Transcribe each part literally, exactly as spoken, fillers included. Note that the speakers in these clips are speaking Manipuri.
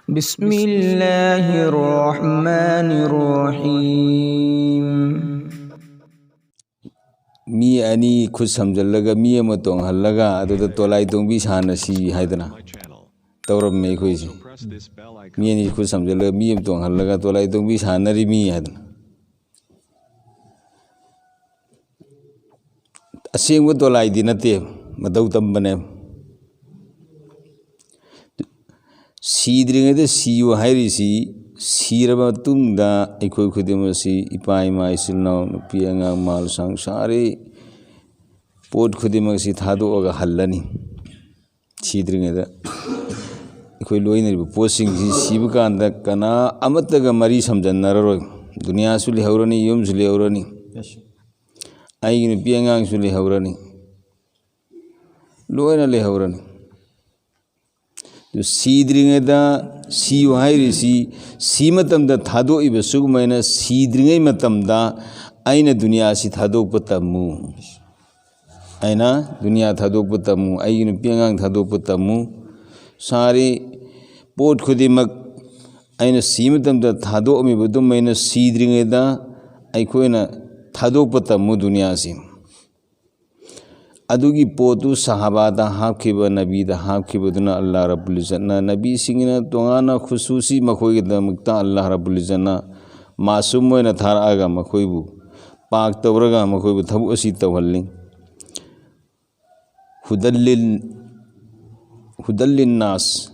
بسم الله الرحمن الرحيم. ꯃꯤ ꯑꯅꯤ ꯈꯨꯠ ꯁꯝꯖꯜꯂꯒ ꯃꯤ ꯑꯃ ꯇꯣꯡꯍꯜꯂꯒ ꯑꯗꯨꯗ ꯇꯣꯂꯥꯏ ꯇꯣꯡꯕꯤ ꯁꯥꯟꯅꯁꯤ ꯍꯥꯏꯗꯅ ꯇꯧꯔꯝꯃꯦ ꯑꯩꯈꯣꯏꯁꯦ꯫ ꯃꯤ ꯑꯅꯤ ꯈꯨꯠ ꯁꯝꯖꯜꯂꯒ ꯃꯤ ꯑꯃ ꯇꯣꯡꯍꯜꯂꯒ ꯇꯣꯂꯥꯏ ꯇꯣꯡꯕꯤ ꯁꯥꯟꯅꯔꯤ ꯃꯤ ꯍꯥꯏꯗꯅ꯫ ꯑꯁꯦꯡꯕ ꯇꯣꯂꯥꯏꯗꯤ ꯅꯠꯇꯦ, ꯃꯇꯧ ꯇꯝꯕꯅꯦ꯫ ꯁꯤꯗ꯭ꯔꯤꯉꯩꯗ ꯁꯤꯌꯨ ꯍꯥꯏꯔꯤꯁꯤ, ꯁꯤꯔꯕ ꯃꯇꯨꯡꯗ ꯑꯩꯈꯣꯏ ꯈꯨꯗꯤꯡꯃꯛꯁꯤ, ꯏꯄꯥ ꯏꯃꯥ, ꯏꯆꯤꯜ ꯏꯅꯥꯎ, ꯅꯨꯄꯤ ꯑꯉꯥꯡ, ꯃꯥꯜ ꯁꯪꯁꯥꯔꯤ ꯄꯣꯠ ꯈꯨꯗꯤꯡꯃꯛꯁꯤ ꯊꯥꯗꯣꯛꯑꯒ ꯍꯜꯂꯅꯤ꯫ ꯁꯤꯗ꯭ꯔꯤꯉꯩꯗ ꯑꯩꯈꯣꯏ ꯂꯣꯏꯅꯔꯤꯕ ꯄꯣꯠꯁꯤꯡꯁꯤ ꯁꯤꯕ ꯀꯥꯟꯗ ꯀꯅꯥ ꯑꯃꯠꯇꯒ ꯃꯔꯤ ꯁꯝꯖꯟꯅꯔꯔꯣꯏ꯫ ꯗꯨꯅꯤꯌꯥꯁꯨ ꯂꯩꯍꯧꯔꯅꯤ, ꯌꯨꯝꯁꯨ ꯂꯩꯍꯧꯔꯅꯤ, ꯑꯩꯒꯤ ꯅꯨꯄꯤ ꯑꯉꯥꯡꯁꯨ ꯂꯩꯍꯧꯔꯅꯤ, ꯂꯣꯏꯅ ꯂꯩꯍꯧꯔꯅꯤ꯫ ꯑꯗꯨ ꯁꯤꯗ꯭ꯔꯤꯉꯩꯗ ꯁꯤꯌꯨ ꯍꯥꯏꯔꯤꯁꯤ, ꯁꯤ ꯃꯇꯝꯗ ꯊꯥꯗꯣꯛꯏꯕ ꯁꯤꯒꯨꯝꯃꯥꯏꯅ ꯁꯤꯗ꯭ꯔꯤꯉꯩ ꯃꯇꯝꯗ ꯑꯩꯅ ꯗꯨꯅꯤꯌꯥꯁꯤ ꯊꯥꯗꯣꯛꯄ ꯇꯝꯃꯨ꯫ ꯑꯩꯅ ꯗꯨꯅꯤꯌꯥ ꯊꯥꯗꯣꯛꯄ ꯇꯝꯃꯨ, ꯑꯩꯒꯤ ꯅꯨꯄꯤ ꯑꯉꯥꯡ ꯊꯥꯗꯣꯛꯄ ꯇꯝꯃꯨ꯫ ꯁꯥꯔꯤ ꯄꯣꯠ ꯈꯨꯗꯤꯡꯃꯛ ꯑꯩꯅ ꯁꯤ ꯃꯇꯝꯗ ꯊꯥꯗꯣꯛꯑꯝꯃꯤꯕ ꯑꯗꯨꯝ ꯑꯩꯅ ꯁꯤꯗ꯭ꯔꯤꯉꯩꯗ ꯑꯩꯈꯣꯏꯅ ꯊꯥꯗꯣꯛꯄ ꯇꯝꯃꯨ ꯗꯨꯅꯤꯌꯥꯁꯤ꯫ ꯑꯗꯨꯒꯤ ꯄꯣꯠꯇꯨ ꯁꯍꯥꯕꯥꯗ ꯍꯥꯞꯈꯤꯕ, ꯅꯕꯤꯗ ꯍꯥꯞꯈꯤꯕꯗꯨꯅ ꯑꯜꯂꯥꯍ ꯔꯕꯨꯜ ꯏꯖꯠꯅ ꯅꯕꯤꯁꯤꯡꯒꯤꯅ ꯇꯣꯉꯥꯟꯅ ꯈꯨꯁꯨꯁꯤ ꯃꯈꯣꯏꯒꯤꯗꯃꯛꯇ ꯑꯜꯂꯥꯍ ꯔꯕꯨꯜ ꯏꯖꯠꯅ ꯃꯥꯁꯨꯝ ꯑꯣꯏꯅ ꯊꯥꯔꯛꯑꯒ ꯃꯈꯣꯏꯕꯨ ꯄꯥꯛ ꯇꯧꯔꯒ ꯃꯈꯣꯏꯕꯨ ꯊꯕꯛ ꯑꯁꯤ ꯇꯧꯍꯜꯂꯤ꯫ ꯍꯨꯗꯜꯂꯤꯟ ꯍꯨꯗꯜꯂꯤꯟ ꯅꯥꯁ,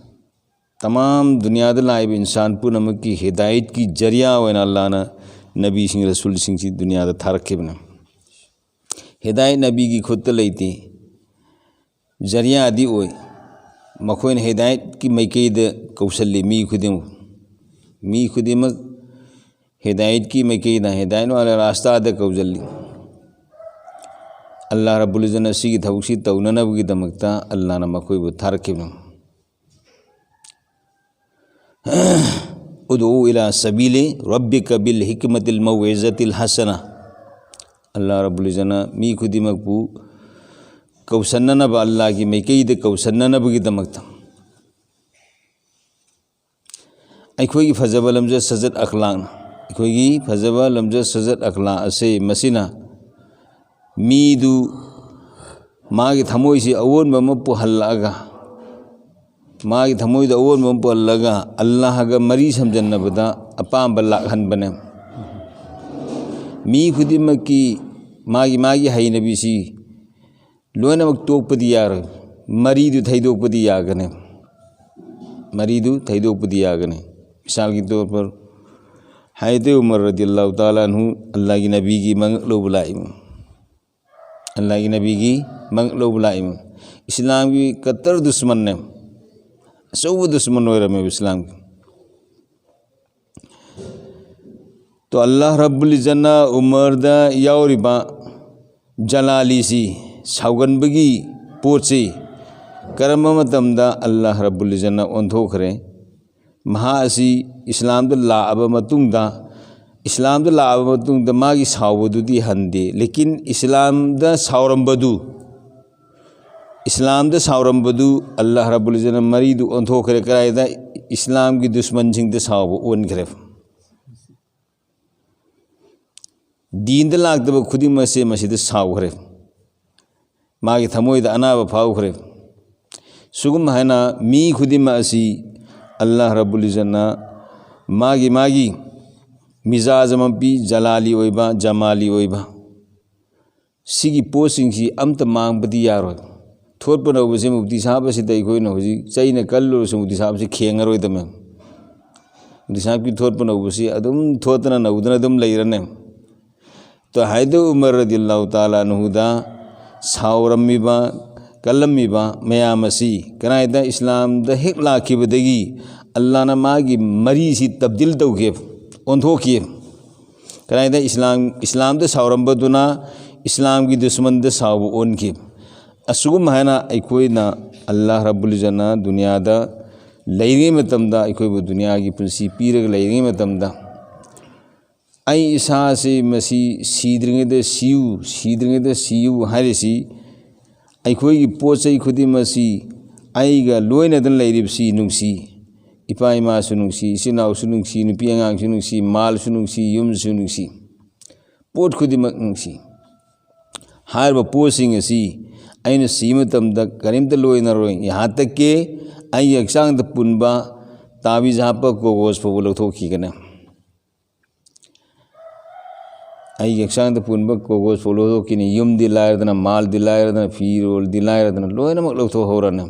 ꯇꯃꯥꯝ ꯗꯨꯅꯤꯌꯥꯗ ꯂꯥꯛꯏꯕ ꯏꯟꯁꯥꯟ ꯄꯨꯝꯅꯃꯛꯀꯤ ꯍꯤꯗꯥꯌꯠꯀꯤ ꯖꯔꯤꯌꯥ ꯑꯣꯏꯅ ꯑꯜꯂꯥꯍꯅ ꯅꯕꯤꯁꯤꯡ, ꯔꯁꯨꯜꯁꯤꯡꯁꯤ ꯗꯨꯅꯤꯌꯥꯗ ꯊꯥꯔꯛꯈꯤꯕꯅꯤ꯫ ꯍꯤꯗꯥꯌꯠ ꯅꯕꯤꯒꯤ ꯈꯨꯠꯇ ꯂꯩꯇꯦ, ꯖꯔꯤꯌꯥꯗꯤ ꯑꯣꯏ꯫ ꯃꯈꯣꯏꯅ ꯍꯤꯗꯥꯌꯠꯀꯤ ꯃꯥꯏꯀꯩꯗ ꯀꯧꯁꯜꯂꯤ ꯃꯤ ꯈꯨꯗꯤꯡꯃꯛ꯫ ꯃꯤ ꯈꯨꯗꯤꯡꯃꯛ ꯍꯤꯗꯥꯌꯠꯀꯤ ꯃꯥꯏꯀꯩꯗ, ꯍꯤꯗꯥꯌꯠ ꯋꯥꯂꯥ ꯔꯥꯁꯇꯥꯗ ꯀꯧꯁꯜꯂꯤ꯫ ꯑꯜꯂꯥꯍ ꯔꯕꯨꯜ ꯏꯖꯠꯅ ꯁꯤꯒꯤ ꯊꯕꯛꯁꯤ ꯇꯧꯅꯅꯕꯒꯤꯗꯃꯛꯇ ꯑꯜꯂꯥꯍꯅ ꯃꯈꯣꯏꯕꯨ ꯊꯥꯔꯛꯈꯤꯕꯅꯤ꯫ ادع إلى سبيل ربك بالحكمة والموعظة الحسنة꯫ ꯑꯜꯂꯥꯍ ꯔꯕꯨꯜ ꯏꯖꯠꯅ ꯃꯤ ꯈꯨꯗꯤꯡꯃꯛꯄꯨ ꯀꯧꯁꯟꯅꯅꯕ, ꯑꯜꯂꯥꯍꯒꯤ ꯃꯥꯏꯀꯩꯗ ꯀꯧꯁꯟꯅꯅꯕꯒꯤꯗꯃꯛꯇ ꯑꯩꯈꯣꯏꯒꯤ ꯐꯖꯕ ꯂꯝꯆꯠ ꯁꯥꯖꯠ ꯑꯈ꯭ꯂꯥꯛꯅ, ꯑꯩꯈꯣꯏꯒꯤ ꯐꯖꯕ ꯂꯝꯆꯠ ꯁꯥꯖꯠ ꯑꯈ꯭ꯂꯥꯛ ꯑꯁꯦ ꯃꯁꯤꯅ ꯃꯤꯗꯨ ꯃꯥꯒꯤ ꯊꯃꯣꯏꯁꯤ ꯑꯑꯣꯟꯕ ꯑꯃ ꯄꯨꯍꯜꯂꯛꯑꯒ, ꯃꯥꯒꯤ ꯊꯃꯣꯏꯗ ꯑꯑꯣꯟꯕ ꯑꯃ ꯄꯨꯍꯜꯂꯒ ꯑꯜꯂꯥꯍꯒ ꯃꯔꯤ ꯁꯝꯖꯟꯅꯕꯗ ꯑꯄꯥꯝꯕ ꯂꯥꯛꯍꯟꯕꯅꯦ꯫ ꯃꯤ ꯈꯨꯗꯤꯡꯃꯛꯀꯤ ꯃꯥꯒꯤ ꯃꯥꯒꯤ ꯍꯩꯅꯕꯤꯁꯤ ꯂꯣꯏꯅꯃꯛ ꯇꯣꯛꯄꯗꯤ ꯌꯥꯔꯣꯏ꯫ ꯃꯔꯤꯗꯨ ꯊꯩꯗꯣꯛꯄꯗꯤ ꯌꯥꯒꯅꯤ꯫ ꯃꯔꯤꯗꯨ ꯊꯩꯗꯣꯛꯄꯗꯤ ꯌꯥꯒꯅꯤ꯫ ꯃꯤꯁꯥꯜꯒꯤ ꯇꯧꯔ ꯄꯔꯣ, ꯍꯥꯏꯗꯤ ꯎꯃꯔ ꯔꯗꯤꯌꯜꯂꯥꯍꯨ ꯇꯥꯂꯥ ꯑꯟꯍꯨ ꯑꯜꯂꯥꯍꯒꯤ ꯅꯕꯤꯒꯤ ꯃꯉꯛ ꯂꯧꯕ ꯂꯥꯛꯏ꯫ ꯑꯜꯂꯥꯍꯒꯤ ꯅꯕꯤꯒꯤ ꯃꯉꯛ ꯂꯧꯕ ꯂꯥꯛꯏ꯫ ꯏꯁꯂꯥꯝꯒꯤ ꯀꯠꯇꯔ ꯗꯨꯁꯃꯟꯅꯦ꯫ ꯑꯆꯧꯕ ꯗꯨꯁꯃꯟ ꯑꯣꯏꯔꯝꯃꯦꯕ ꯏꯁꯂꯥꯝꯒꯤ꯫ ꯇꯣ ꯑꯜꯂꯥꯍ ꯔꯕꯨꯜ ꯏꯖꯠꯅ ꯎꯃꯔꯗ ꯌꯥꯎꯔꯤꯕ ꯖꯂꯥꯂꯤꯁꯤ, ꯁꯥꯎꯒꯟꯕꯒꯤ ꯄꯣꯠꯁꯤ ꯀꯔꯝꯕ ꯃꯇꯝꯗ ꯑꯜꯂꯥꯍ ꯔꯕꯨꯜ ꯏꯖꯠꯅ ꯑꯣꯟꯊꯣꯛꯈ꯭ꯔꯦ? ꯃꯍꯥꯛ ꯑꯁꯤ ꯏꯁꯂꯥꯝꯗ ꯂꯥꯛꯑꯕ ꯃꯇꯨꯡꯗ, ꯏꯁꯂꯥꯝꯗ ꯂꯥꯛꯑꯕ ꯃꯇꯨꯡꯗ ꯃꯥꯒꯤ ꯁꯥꯎꯕꯗꯨꯗꯤ ꯍꯟꯗꯦ, ꯂꯦꯀꯤꯟ ꯏꯁꯂꯥꯝꯗ ꯁꯥꯎꯔꯝꯕꯗꯨ, ꯏꯁꯂꯥꯝꯗ ꯁꯥꯎꯔꯝꯕꯗꯨ ꯑꯜꯂꯥꯍ ꯔꯕꯨꯜ ꯏꯖꯠꯅ ꯃꯔꯤꯗꯨ ꯑꯣꯟꯊꯣꯛꯈ꯭ꯔꯦ꯫ ꯀꯗꯥꯏꯗ? ꯏꯁꯂꯥꯝꯒꯤ ꯗꯨꯁꯃꯟꯁꯤꯡꯗ ꯁꯥꯎꯕ ꯑꯣꯟꯈ꯭ꯔꯦ꯫ ꯗꯤꯟꯗ ꯂꯥꯛꯇꯕ ꯈꯨꯗꯤꯡꯃꯛꯁꯦ ꯃꯁꯤꯗ ꯁꯥꯎꯈ꯭ꯔꯦ꯫ ꯃꯥꯒꯤ ꯊꯃꯣꯏꯗ ꯑꯅꯥꯕ ꯐꯥꯎꯈ꯭ꯔꯦ꯫ ꯁꯤꯒꯨꯝ ꯍꯥꯏꯅ ꯃꯤ ꯈꯨꯗꯤꯡꯃꯛ ꯑꯁꯤ ꯑꯜꯂꯥꯍ ꯔꯕꯨꯜ ꯏꯖꯠꯅ ꯃꯥꯒꯤ ꯃꯥꯒꯤ ꯃꯤꯖꯥꯖ ꯑꯃ ꯄꯤ, ꯖꯂꯥꯂꯤ ꯑꯣꯏꯕ, ꯖꯃꯥꯂꯤ ꯑꯣꯏꯕ꯫ ꯁꯤꯒꯤ ꯄꯣꯠꯁꯤꯡꯁꯤ ꯑꯝꯇ ꯃꯥꯡꯕꯗꯤ ꯌꯥꯔꯣꯏ꯫ ꯊꯣꯠꯄ ꯅꯧꯕꯁꯤ ꯃꯨꯐꯇꯤ ꯁꯥꯍꯕ ꯑꯁꯤꯗ ꯑꯩꯈꯣꯏꯅ ꯍꯧꯖꯤꯛ ꯆꯩꯅ ꯀꯜꯂꯨꯔꯁꯨ ꯃꯨꯐꯇꯤ ꯁꯥꯍꯕꯁꯤ ꯈꯦꯡꯉꯔꯣꯏꯗꯕꯅꯦ꯫ ꯃꯨꯐꯇꯤ ꯁꯥꯍꯕꯀꯤ ꯊꯣꯠꯄ ꯅꯧꯕꯁꯤ ꯑꯗꯨꯝ ꯊꯣꯠꯇꯅ ꯅꯧꯗꯅ ꯑꯗꯨꯝ ꯂꯩꯔꯅꯦ꯫ ꯇꯣ ꯍꯥꯏꯗ ꯎꯃꯔ ꯔꯗꯤꯌꯜꯂꯥꯍꯨ ꯇꯥꯂꯥ ꯑꯟꯍꯨꯗ ꯁꯥꯎꯔꯝꯃꯤꯕ, ꯀꯜꯂꯝꯃꯤꯕ ꯃꯌꯥꯝ ꯑꯁꯤ ꯀꯅꯥꯏꯗ? ꯏꯁꯂꯥꯝꯗ ꯍꯦꯛ ꯂꯥꯛꯈꯤꯕꯗꯒꯤ ꯑꯜꯂꯥꯍꯅ ꯃꯥꯒꯤ ꯃꯔꯤꯁꯤ ꯇꯕꯗꯤꯜ ꯇꯧꯈꯤ, ꯑꯣꯟꯊꯣꯛꯈꯤ꯫ ꯀꯗꯥꯏꯗ? ꯏꯁꯂꯥꯝ, ꯏꯁꯂꯥꯝꯗ ꯁꯥꯎꯔꯝꯕꯗꯨꯅ ꯏꯁꯂꯥꯝꯒꯤ ꯗꯨꯁꯃꯟꯗ ꯁꯥꯎꯕ ꯑꯣꯟꯈꯤ꯫ ꯑꯁꯤꯒꯨꯝ ꯍꯥꯏꯅ ꯑꯩꯈꯣꯏꯅ ꯑꯜꯂꯥꯍ ꯔꯕꯨꯜ ꯏꯖꯠꯅ ꯗꯨꯅꯤꯌꯥꯗ ꯂꯩꯔꯤꯉꯩ ꯃꯇꯝꯗ, ꯑꯩꯈꯣꯏꯕꯨ ꯗꯨꯅꯤꯌꯥꯒꯤ ꯄꯨꯟꯁꯤ ꯄꯤꯔꯒ ꯂꯩꯔꯤꯉꯩ ꯃꯇꯝꯗ, "ꯑꯩ ꯏꯁꯥꯁꯤ ꯃꯁꯤ ꯁꯤꯗ꯭ꯔꯤꯉꯩꯗ ꯁꯤꯌꯨ, ꯁꯤꯗ꯭ꯔꯤꯉꯩꯗ ꯁꯤꯌꯨ" ꯍꯥꯏꯔꯤꯁꯤ, ꯑꯩꯈꯣꯏꯒꯤ ꯄꯣꯠ ꯆꯩ ꯈꯨꯗꯤꯡꯃꯛꯁꯤ, ꯑꯩꯒ ꯂꯣꯏꯅꯗꯅ ꯂꯩꯔꯤꯕꯁꯤ ꯅꯨꯡꯁꯤ, ꯏꯄꯥ ꯏꯃꯥꯁꯨ ꯅꯨꯡꯁꯤ, ꯏꯆꯤꯟ ꯏꯅꯥꯎꯁꯨ ꯅꯨꯡꯁꯤ, ꯅꯨꯄꯤ ꯑꯉꯥꯡꯁꯨ ꯅꯨꯡꯁꯤ, ꯃꯥꯜꯁꯨ ꯅꯨꯡꯁꯤ, ꯌꯨꯝꯁꯨ ꯅꯨꯡꯁꯤ, ꯄꯣꯠ ꯈꯨꯗꯤꯡꯃꯛ ꯅꯨꯡꯁꯤ꯫ ꯍꯥꯏꯔꯤꯕ ꯄꯣꯠꯁꯤꯡ ꯑꯁꯤ ꯑꯩꯅ ꯁꯤꯕ ꯃꯇꯝꯗ ꯀꯔꯤꯝꯇ ꯂꯣꯏꯅꯔꯣꯏ꯫ ꯌꯍꯥꯟ ꯇꯛ ꯀꯤ ꯑꯩꯒꯤ ꯍꯛꯆꯥꯡꯗ ꯄꯨꯟꯕ ꯇꯥꯕꯤꯖ ꯍꯥꯞꯄ ꯀꯣꯒꯣꯁ ꯐꯥꯎꯕ ꯂꯧꯊꯣꯛꯈꯤꯒꯅꯤ꯫ ꯑꯩꯒꯤ ꯍꯛꯆꯥꯡꯗ ꯄꯨꯟꯕ ꯀꯣꯒꯣꯁ ꯐꯥꯎ ꯂꯧꯊꯣꯛꯈꯤꯅꯤ꯫ ꯌꯨꯝꯗꯤ ꯂꯥꯏꯔꯗꯅ, ꯃꯥꯜꯗꯤ ꯂꯥꯏꯔꯗꯅ, ꯐꯤꯔꯣꯜꯗꯤ ꯂꯥꯏꯔꯗꯅ, ꯂꯣꯏꯅꯃꯛ ꯂꯧꯊꯣꯛꯍꯧꯔꯅꯤ꯫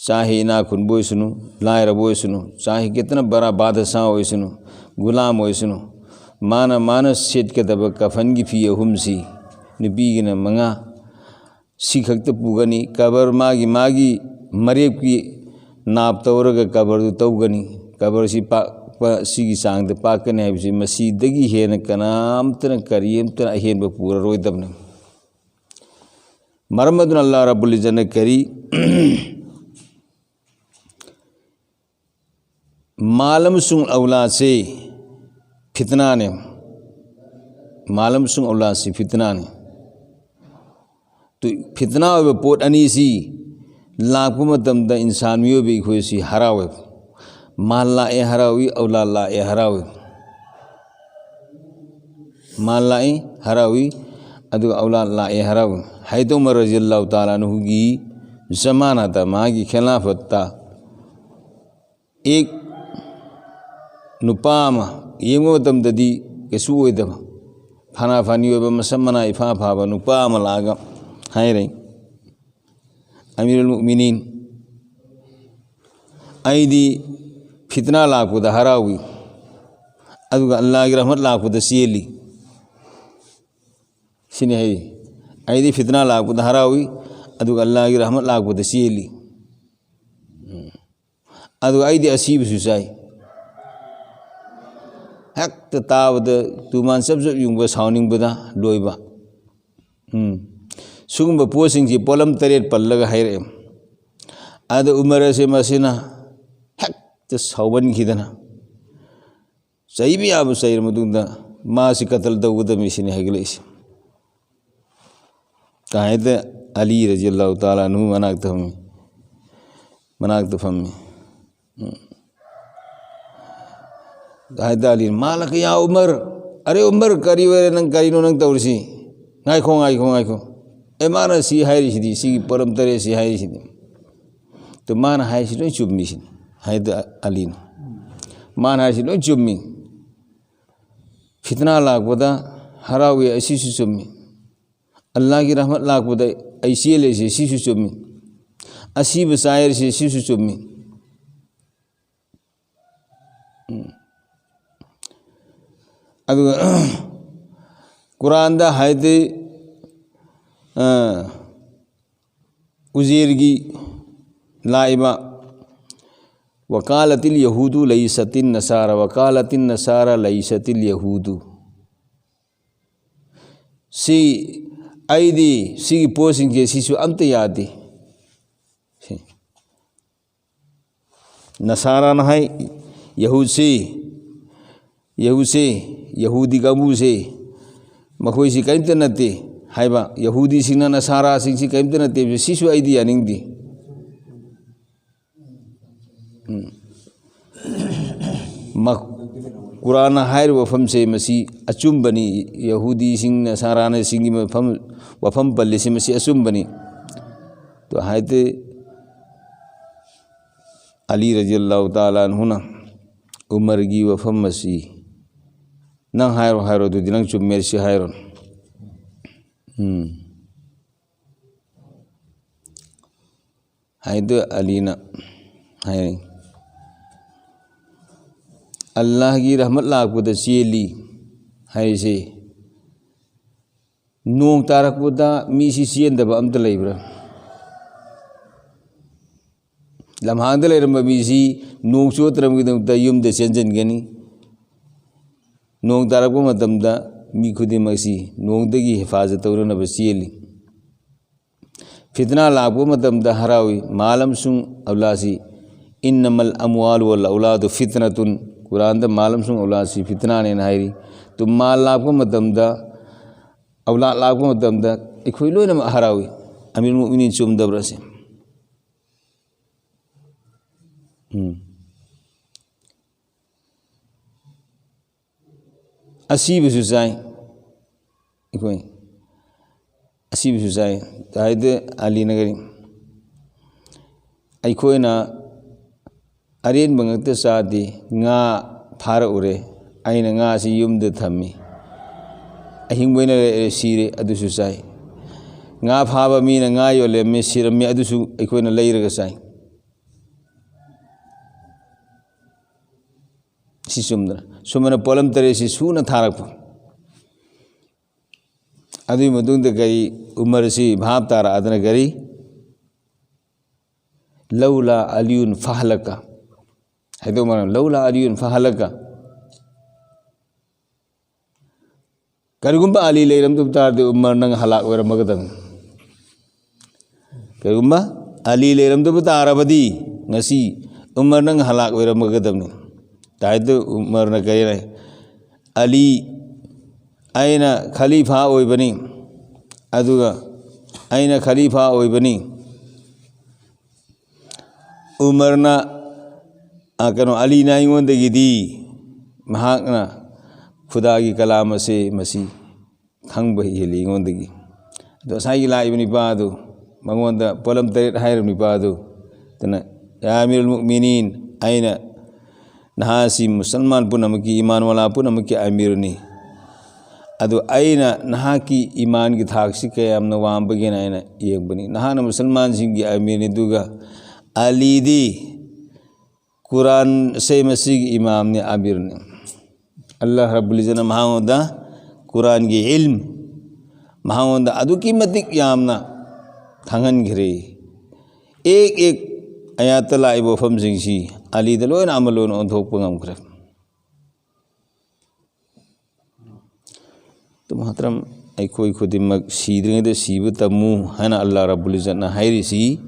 ꯆꯥꯍꯦ ꯏꯅꯥꯛ ꯈꯨꯟꯕ ꯑꯣꯏꯁꯅꯨ, ꯂꯥꯏꯔꯕ ꯑꯣꯏꯁꯅꯨ, ꯆꯥꯍꯦ ꯀꯤꯇꯅ ꯕꯔꯥ ꯕꯥꯗꯁꯥ ꯑꯣꯏꯁꯅꯨ, ꯒꯨꯂꯥꯝ ꯑꯣꯏꯁꯅꯨ, ꯃꯥꯅ, ꯃꯥꯅ ꯁꯦꯠꯀꯗꯕ ꯀꯐꯟꯒꯤ ꯐꯤ ꯑꯍꯨꯝꯁꯤ, ꯅꯨꯄꯤꯒꯤꯅ ꯃꯉꯥ, ꯁꯤ ꯈꯛꯇ ꯄꯨꯒꯅꯤ꯫ ꯀꯕꯔ ꯃꯥꯒꯤ, ꯃꯥꯒꯤ ꯃꯔꯦꯞꯀꯤ ꯅꯥꯞ ꯇꯧꯔꯒ ꯀꯕꯔꯗꯨ ꯇꯧꯒꯅꯤ꯫ ꯀꯕꯔꯁꯤ ꯄꯥꯛꯄ ꯁꯤꯒꯤ ꯆꯥꯡꯗ ꯄꯥꯛꯀꯅꯤ ꯍꯥꯏꯕꯁꯤ ꯃꯁꯤꯗꯒꯤ ꯍꯦꯟꯅ ꯀꯅꯥꯝꯇꯅ, ꯀꯔꯤꯝꯇꯅ ꯑꯍꯦꯟꯕ ꯄꯨꯔꯔꯣꯏꯗꯕꯅꯤ꯫ ꯃꯔꯝ ꯑꯗꯨꯅ ꯑꯜꯂꯥꯍ ꯔꯕꯨꯜ ꯏꯖꯠꯅ ꯀꯔꯤ ꯃꯥꯜ ꯑꯃꯁꯨꯡ ꯑꯧꯂꯥꯗꯁꯤ ꯐꯤꯇꯅꯥꯅꯤ꯫ ꯃꯥꯜ ꯑꯃꯁꯨꯡ ꯑꯧꯂꯥꯗꯁꯤ ꯐꯤꯇꯅꯥꯅꯤ꯫ ꯇꯨ-, ꯐꯤꯇꯅꯥ ꯑꯣꯏꯕ ꯄꯣꯠ ꯑꯅꯤꯁꯤ ꯂꯥꯛꯄ ꯃꯇꯝꯗ ꯏꯟꯁꯥꯟ ꯃꯤꯑꯣꯏꯕ ꯑꯩꯈꯣꯏꯁꯤ ꯍꯔꯥꯎꯋꯦ꯫ ꯃꯥꯜ ꯂꯥꯛꯑꯦ ꯍꯔꯥꯎꯏ, ꯑꯧꯂꯥꯗ ꯂꯥꯛꯑꯦ ꯍꯔꯥꯎꯏ꯫ ꯃꯥꯜ ꯂꯥꯛꯏ ꯍꯔꯥꯎꯏ, ꯑꯗꯨꯒ ꯑꯧꯂꯥꯗ ꯂꯥꯛꯑꯦ ꯍꯔꯥꯎꯏ꯫ ꯍꯥꯏꯗꯧ ꯎꯃꯔ ꯔꯖꯤꯌꯜꯂꯥꯍꯨ ꯇꯥꯂꯥ ꯑꯟꯍꯨꯒꯤ ꯖꯃꯥꯅꯥꯗ, ꯃꯥꯒꯤ ꯈꯤꯂꯥꯐꯠꯇ ꯑꯦꯛ ꯅꯨꯄꯥ ꯑꯃ ꯌꯦꯡꯕ ꯃꯇꯝꯗꯗꯤ ꯀꯩꯁꯨ ꯑꯣꯏꯗꯕ, ꯐꯅꯥ ꯐꯥꯅꯤ ꯑꯣꯏꯕ, ꯃꯁꯝ ꯃꯅꯥ ꯏꯐꯥ ꯐꯥꯕ ꯅꯨꯄꯥ ꯑꯃ ꯂꯥꯛꯑꯒ ꯍꯥꯏꯔꯦ, "ꯑꯃꯤꯔꯨꯜ ꯃꯨꯑꯃꯤꯅꯤꯟ, ꯑꯩꯗꯤ ꯐꯤꯇꯅꯥ ꯂꯥꯛꯄꯗ ꯍꯔꯥꯎꯏ, ꯑꯗꯨꯒ ꯑꯜꯂꯥꯍꯒꯤ ꯔꯍꯃꯠ ꯂꯥꯛꯄꯗ ꯆꯦꯜꯂꯤ"꯫ ꯁꯤꯅꯤ ꯍꯥꯏ꯫ "ꯑꯩꯗꯤ ꯐꯤꯇꯅꯥ ꯂꯥꯛꯄꯗ ꯍꯔꯥꯎꯏ, ꯑꯗꯨꯒ ꯑꯜꯂꯥꯍꯒꯤ ꯔꯍꯃꯠ ꯂꯥꯛꯄꯗ ꯆꯦꯜꯂꯤ꯫ ꯎꯝ꯫ ꯑꯗꯨꯒ ꯑꯩꯗꯤ ꯑꯁꯤꯕꯁꯨ ꯆꯥꯏ"꯫ ꯍꯦꯛꯇ ꯇꯥꯕꯗ ꯇꯨꯃꯥꯟ ꯆꯞ ꯆꯞ ꯌꯨꯡꯕ, ꯁꯥꯎꯅꯤꯡꯕꯗ ꯂꯣꯏꯕ꯫ ꯎꯝ꯫ ꯁꯤꯒꯨꯝꯕ ꯄꯣꯠꯁꯤꯡꯁꯤ ꯄꯣꯠꯂꯝ ꯇꯔꯦꯠ ꯄꯜꯂꯒ ꯍꯥꯏꯔꯛꯑꯦ꯫ ꯑꯗ ꯎꯃꯔ ꯑꯁꯦ ꯃꯁꯤꯅ ꯍꯦꯛꯇ ꯁꯥꯎꯃꯟꯈꯤꯗꯅ ꯆꯩꯕ ꯌꯥꯕ ꯆꯩꯔ ꯃꯇꯨꯡꯗ ꯃꯥꯁꯤ ꯀꯇꯜ ꯇꯧꯒꯗꯕꯅꯤ ꯁꯤꯅꯤ ꯍꯥꯏꯒꯠꯂꯛꯏꯁꯦ꯫ ꯀꯥꯏꯗ ꯑꯂꯤ ꯔꯖꯤꯌꯜꯂꯥꯍꯨ ꯇꯥꯂꯥ ꯑꯟꯍꯨ ꯃꯅꯥꯛꯇ ꯐꯝꯃꯤ꯫ ꯃꯅꯥꯛꯇ ꯐꯝꯃꯤ꯫ ꯎꯝ꯫ ꯍꯥꯏꯗ ꯑꯂꯤꯅ, "ꯃꯥꯂꯀ ꯌꯥ ꯎꯃꯔ?" "ꯑꯔꯦ ꯎꯃꯔ, ꯀꯔꯤ ꯑꯣꯏꯔꯦ ꯅꯪ? ꯀꯔꯤꯅꯣ ꯅꯪ ꯇꯧꯔꯤꯁꯤ? ꯉꯥꯏꯈꯣ, ꯉꯥꯏꯈꯣ, ꯉꯥꯏꯈꯣ꯫ ꯑꯦ, ꯃꯥꯅ ꯁꯤ ꯍꯥꯏꯔꯤꯁꯤꯗꯤ, ꯁꯤꯒꯤ ꯄꯣꯔꯝ ꯇꯔꯦꯠꯁꯤ ꯍꯥꯏꯔꯤꯁꯤꯗꯤ꯫ ꯑꯗꯨ ꯃꯥꯅ ꯍꯥꯏꯔꯤꯁꯤ ꯂꯣꯏ ꯆꯨꯝꯃꯤ ꯁꯤꯅꯤ", ꯍꯥꯏꯗ ꯑꯂꯤꯅ꯫ "ꯃꯥꯅ ꯍꯥꯏꯔꯤꯁꯤ ꯂꯣꯏ ꯆꯨꯝꯃꯤ꯫ ꯐꯤꯇꯅꯥ ꯂꯥꯛꯄꯗ ꯍꯔꯥꯎꯏ, ꯑꯁꯤꯁꯨ ꯆꯨꯝꯃꯤ꯫ ꯑꯜꯂꯥꯍꯒꯤ ꯔꯍꯃꯠ ꯂꯥꯛꯄꯗ ꯑꯩ ꯆꯦꯜꯂꯤꯁꯦ, ꯁꯤꯁꯨ ꯆꯨꯝꯃꯤ꯫ ꯑꯁꯤꯕ ꯆꯥꯏꯔꯤꯁꯦ, ꯁꯤꯁꯨ ꯆꯨꯝꯃꯤ"꯫ ꯎꯝ꯫ ꯑꯗꯨꯒ ꯀꯨꯔꯥꯟꯗ ꯍꯥꯏꯗꯤ, ꯑ, ꯎꯖꯦꯔꯒꯤ ꯂꯥꯛꯏꯕ, "ꯋꯀꯥꯂꯇꯤꯜ ꯌꯍꯨꯗꯨ ꯂꯩꯁꯇꯤꯟ ꯅꯁꯥꯔꯥ, ꯋꯀꯥꯂꯇꯤꯟ ꯅꯁꯥꯔꯥ ꯂꯩꯁꯇꯤꯜ ꯌꯍꯨꯗꯨ"꯫ ꯁꯤ, ꯑꯩꯗꯤ ꯁꯤꯒꯤ ꯄꯣꯠꯁꯤꯡꯁꯦ ꯁꯤꯁꯨ ꯑꯝꯇ ꯌꯥꯗꯦ꯫ ꯁꯤ꯫ ꯅꯁꯥꯔꯥꯅ ꯍꯥꯏ, ꯌꯍꯨꯗꯁꯤ, ꯌꯍꯨꯗꯁꯤ, ꯌꯍꯨꯗꯤ ꯀꯥꯡꯕꯨꯁꯤ, ꯃꯈꯣꯏꯁꯤ ꯀꯔꯤꯝꯇ ꯅꯠꯇꯦ ꯍꯥꯏꯕ, ꯌꯍꯨꯗꯤꯁꯤꯡꯅ ꯅꯁꯥꯔꯥꯁꯤꯡꯁꯤ ꯀꯔꯤꯝꯇ ꯅꯠꯇꯦ, ꯁꯤꯁꯨ ꯑꯩꯗꯤ ꯌꯥꯅꯤꯡꯗꯦ꯫ ꯎꯝ꯫ ꯃ-, ꯀꯨꯔꯥꯟꯅ ꯍꯥꯏꯔꯤꯕ ꯋꯥꯐꯝꯁꯦ ꯃꯁꯤ ꯑꯆꯨꯝꯕꯅꯤ, ꯌꯍꯨꯗꯤꯁꯤꯡ ꯅꯁꯥꯔꯥꯅꯁꯤꯡꯒꯤ ꯃꯐꯝ, ꯋꯥꯐꯝ ꯄꯜꯂꯤꯁꯤ ꯃꯁꯤ ꯑꯆꯨꯝꯕꯅꯤ꯫ ꯑꯗꯨ ꯍꯥꯏꯗꯤ ꯑꯂꯤ ꯔꯖꯤꯌꯜꯂꯥꯍꯨ ꯇꯥꯂꯥ ꯑꯟꯍꯨꯅ ꯎꯃꯔꯒꯤ ꯋꯥꯐꯝ ꯑꯁꯤ, "ꯅꯪ ꯍꯥꯏꯔꯣ, ꯍꯥꯏꯔꯣ, ꯑꯗꯨꯗꯤ ꯅꯪ ꯆꯨꯝꯃꯦ ꯁꯤ ꯍꯥꯏꯔꯣ"꯫ ꯎꯝ꯫ ꯍꯥꯏꯗꯨ ꯑꯂꯤꯅ ꯍꯥꯏ, "ꯑꯜꯂꯥꯍꯒꯤ ꯔꯍꯃꯠ ꯂꯥꯛꯄꯗ ꯆꯦꯜꯂꯤ" ꯍꯥꯏꯔꯤꯁꯦ, ꯅꯣꯡ ꯇꯥꯔꯛꯄꯗ ꯃꯤꯁꯤ ꯆꯦꯟꯗꯕ ꯑꯝꯇ ꯂꯩꯕ꯭ꯔꯥ? ꯂꯝꯍꯥꯡꯗ ꯂꯩꯔꯝꯕ ꯃꯤꯁꯤ ꯅꯣꯡ ꯆꯣꯠꯇꯅꯕꯒꯤꯗꯃꯛꯇ ꯌꯨꯝꯗ ꯆꯦꯟꯁꯤꯟꯒꯅꯤ꯫ ꯅꯣꯡ ꯇꯥꯔꯛꯄ ꯃꯇꯝꯗ ꯃꯤ ꯈꯨꯗꯤꯡꯃꯛꯁꯤ ꯅꯣꯡꯗꯒꯤ ꯍꯤꯐꯥꯖꯠ ꯇꯧꯅꯅꯕ ꯆꯦꯜꯂꯤ꯫ ꯐꯤꯇꯅꯥ ꯂꯥꯛꯄ ꯃꯇꯝꯗ ꯍꯔꯥꯎꯏ꯫ ꯃꯥꯜ ꯑꯃꯁꯨꯡ ꯑꯧꯂꯥꯗꯁꯤ, "ꯏꯟꯅꯃꯜ ꯑꯝꯋꯥꯂꯨ ꯋꯜ ꯑꯧꯂꯥꯗꯨ ꯐꯤꯇꯅꯇꯨꯟ", ꯀꯨꯔꯥꯟꯗ ꯃꯥꯜ ꯑꯃꯁꯨꯡ ꯑꯧꯂꯥꯗꯁꯤ ꯐꯤꯇꯅꯥꯅꯦꯅ ꯍꯥꯏꯔꯤ꯫ ꯑꯗꯨ ꯃꯥꯜ ꯂꯥꯛꯄ ꯃꯇꯝꯗ, ꯑꯧꯂꯥꯗ ꯂꯥꯛꯄ ꯃꯇꯝꯗ ꯑꯩꯈꯣꯏ ꯂꯣꯏꯅꯃꯛ ꯍꯔꯥꯎꯏ꯫ ꯑꯃꯤꯔ ꯃꯨꯑꯃꯤꯅꯤꯟ ꯆꯨꯝꯗꯕ꯭ꯔꯥ ꯁꯦ? ꯎꯝ꯫ ꯑꯁꯤꯕꯁꯨ ꯆꯥꯏ꯫ ꯑꯩꯈꯣꯏ ꯑꯁꯤꯕꯁꯨ ꯆꯥꯏ꯫ ꯍꯥꯏꯗꯤ ꯑꯂꯤꯅ ꯀꯔꯤ? ꯑꯩꯈꯣꯏꯅ ꯑꯔꯦꯝꯕ ꯉꯛꯇ ꯆꯥꯗꯦ꯫ ꯉꯥ ꯐꯥꯔꯛꯎꯔꯦ, ꯑꯩꯅ ꯉꯥꯁꯤ ꯌꯨꯝꯗ ꯊꯝꯃꯤ, ꯑꯍꯤꯡꯕ ꯑꯣꯏꯅ ꯂꯩꯔꯦ, ꯁꯤꯔꯦ, ꯑꯗꯨꯁꯨ ꯆꯥꯏ꯫ ꯉꯥ ꯐꯥꯕ ꯃꯤꯅ ꯉꯥ ꯌꯣꯜꯂꯝꯃꯤ, ꯁꯤꯔꯝꯃꯤ, ꯑꯗꯨꯁꯨ ꯑꯩꯈꯣꯏꯅ ꯂꯩꯔꯒ ꯆꯥꯏ꯫ ꯁꯤ ꯆꯨꯝꯗ꯭ꯔꯥ? ꯁꯨꯃꯥꯏꯅ ꯄꯣꯠꯂꯝ ꯇꯔꯦꯠꯁꯤ ꯁꯨꯅ ꯊꯥꯔꯛꯄ꯫ ꯑꯗꯨꯒꯤ ꯃꯇꯨꯡꯗ ꯀꯔꯤ? ꯎꯃꯔꯁꯤ ꯚꯥꯞ ꯇꯥꯔꯛꯑꯗꯅ ꯀꯔꯤ? "ꯂꯧꯂꯥ ꯑꯂꯤꯌꯨꯟ ꯐꯍꯂꯀ" ꯍꯥꯏꯗꯧ ꯃꯥꯜꯂꯦ꯫ "ꯂꯧꯂꯥ ꯑꯂꯤꯌꯨꯟ ꯐꯍꯂꯀ"꯫ ꯀꯔꯤꯒꯨꯝꯕ ꯑꯂꯤ ꯂꯩꯔꯝꯗꯕ ꯇꯥꯔꯗꯤ ꯎꯃꯔ ꯅꯪ ꯍꯂꯥꯛ ꯑꯣꯏꯔꯝꯃꯒꯗꯕꯅꯤ꯫ ꯀꯔꯤꯒꯨꯝꯕ ꯑꯂꯤ ꯂꯩꯔꯝꯗꯕ ꯇꯥꯔꯕꯗꯤ ꯉꯁꯤ ꯎꯃꯔ ꯅꯪ ꯍꯂꯥꯛ ꯑꯣꯏꯔꯝꯃꯒꯗꯕꯅꯤ꯫ ꯇꯥꯏꯗꯨ ꯎꯃꯔꯅ ꯀꯔꯤ ꯍꯥꯏ? "ꯑꯂꯤ, ꯑꯩꯅ ꯈꯂꯤꯐꯥ ꯑꯣꯏꯕꯅꯤ, ꯑꯗꯨꯒ ꯑꯩꯅ ꯈꯂꯤꯐꯥ ꯑꯣꯏꯕꯅꯤ꯫ ꯎꯃꯔꯅ, ꯑ, ꯀꯩꯅꯣ, ꯑꯂꯤꯅ ꯑꯩꯉꯣꯟꯗꯒꯤꯗꯤ ꯃꯍꯥꯛꯅ ꯈꯨꯗꯥꯒꯤ ꯀꯂꯥꯝ ꯑꯁꯦ ꯃꯁꯤ ꯈꯪꯕ ꯍꯦꯜꯂꯤ ꯑꯩꯉꯣꯟꯗꯒꯤ"꯫ ꯑꯗꯣ ꯉꯁꯥꯏꯒꯤ ꯂꯥꯛꯏꯕ ꯅꯨꯄꯥꯗꯨ, ꯃꯉꯣꯟꯗ ꯄꯣꯠꯂꯝ ꯇꯔꯦꯠ ꯍꯥꯏꯔꯤꯕ ꯅꯨꯄꯥꯗꯨ, ꯑꯗꯨꯅ, "ꯌꯥ ꯑꯃꯤꯔꯨꯜ ꯃꯨꯑꯃꯤꯅꯤꯟ, ꯑꯩꯅ ꯅꯍꯥꯁꯤ ꯃꯨꯁꯜꯃꯥꯟ ꯄꯨꯝꯅꯃꯛꯀꯤ, ꯏꯃꯥꯟ ꯋꯥꯂꯥ ꯄꯨꯝꯅꯃꯛꯀꯤ ꯑꯃꯤꯔꯅꯤ꯫ ꯑꯗꯨ ꯑꯩꯅ ꯅꯍꯥꯛꯀꯤ ꯏꯃꯥꯟꯒꯤ ꯊꯥꯛꯁꯤ ꯀꯌꯥꯝꯅ ꯋꯥꯡꯕꯒꯦꯅ ꯑꯩꯅ ꯌꯦꯡꯕꯅꯤ꯫ ꯅꯍꯥꯛꯅ ꯃꯨꯁꯜꯃꯥꯟꯁꯤꯡꯒꯤ ꯑꯃꯤꯔꯅꯤ, ꯑꯗꯨꯒ ꯑꯂꯤꯗꯤ ꯀꯨꯔꯥꯟ ꯑꯁꯦ ꯃꯁꯤꯒꯤ ꯏꯃꯥꯝꯅꯤ, ꯑꯃꯤꯔꯅꯤ"꯫ ꯑꯜꯂꯥꯍ ꯔꯕꯨꯜ ꯏꯖꯠꯅ ꯃꯉꯣꯟꯗ ꯀꯨꯔꯥꯟꯒꯤ ꯏꯜꯝ ꯃꯉꯣꯟꯗ ꯑꯗꯨꯛꯀꯤ ꯃꯇꯤꯛ ꯌꯥꯝꯅ ꯈꯪꯍꯟꯈ꯭ꯔꯦ꯫ ꯑꯦꯛ ꯑꯦꯛ ꯑꯌꯥꯠꯇ ꯂꯥꯛꯏꯕ ꯋꯥꯐꯝꯁꯤꯡꯁꯤ ꯑꯂꯤꯗ ꯂꯣꯏꯅ ꯑꯃ ꯂꯣꯏꯅ ꯑꯣꯟꯊꯣꯛꯄ ꯉꯝꯈ꯭ꯔꯦ꯫ ꯑꯗꯨ ꯃꯍꯥꯇꯔꯝ, ꯑꯩꯈꯣꯏ ꯈꯨꯗꯤꯡꯃꯛ ꯁꯤꯗ꯭ꯔꯤꯉꯩꯗ ꯁꯤꯕ ꯇꯝꯃꯨ ꯍꯥꯏꯅ ꯑꯜꯂꯥꯍ ꯔꯕꯨꯜ ꯏꯖꯠꯅ ꯍꯥꯏꯔꯤꯁꯤ,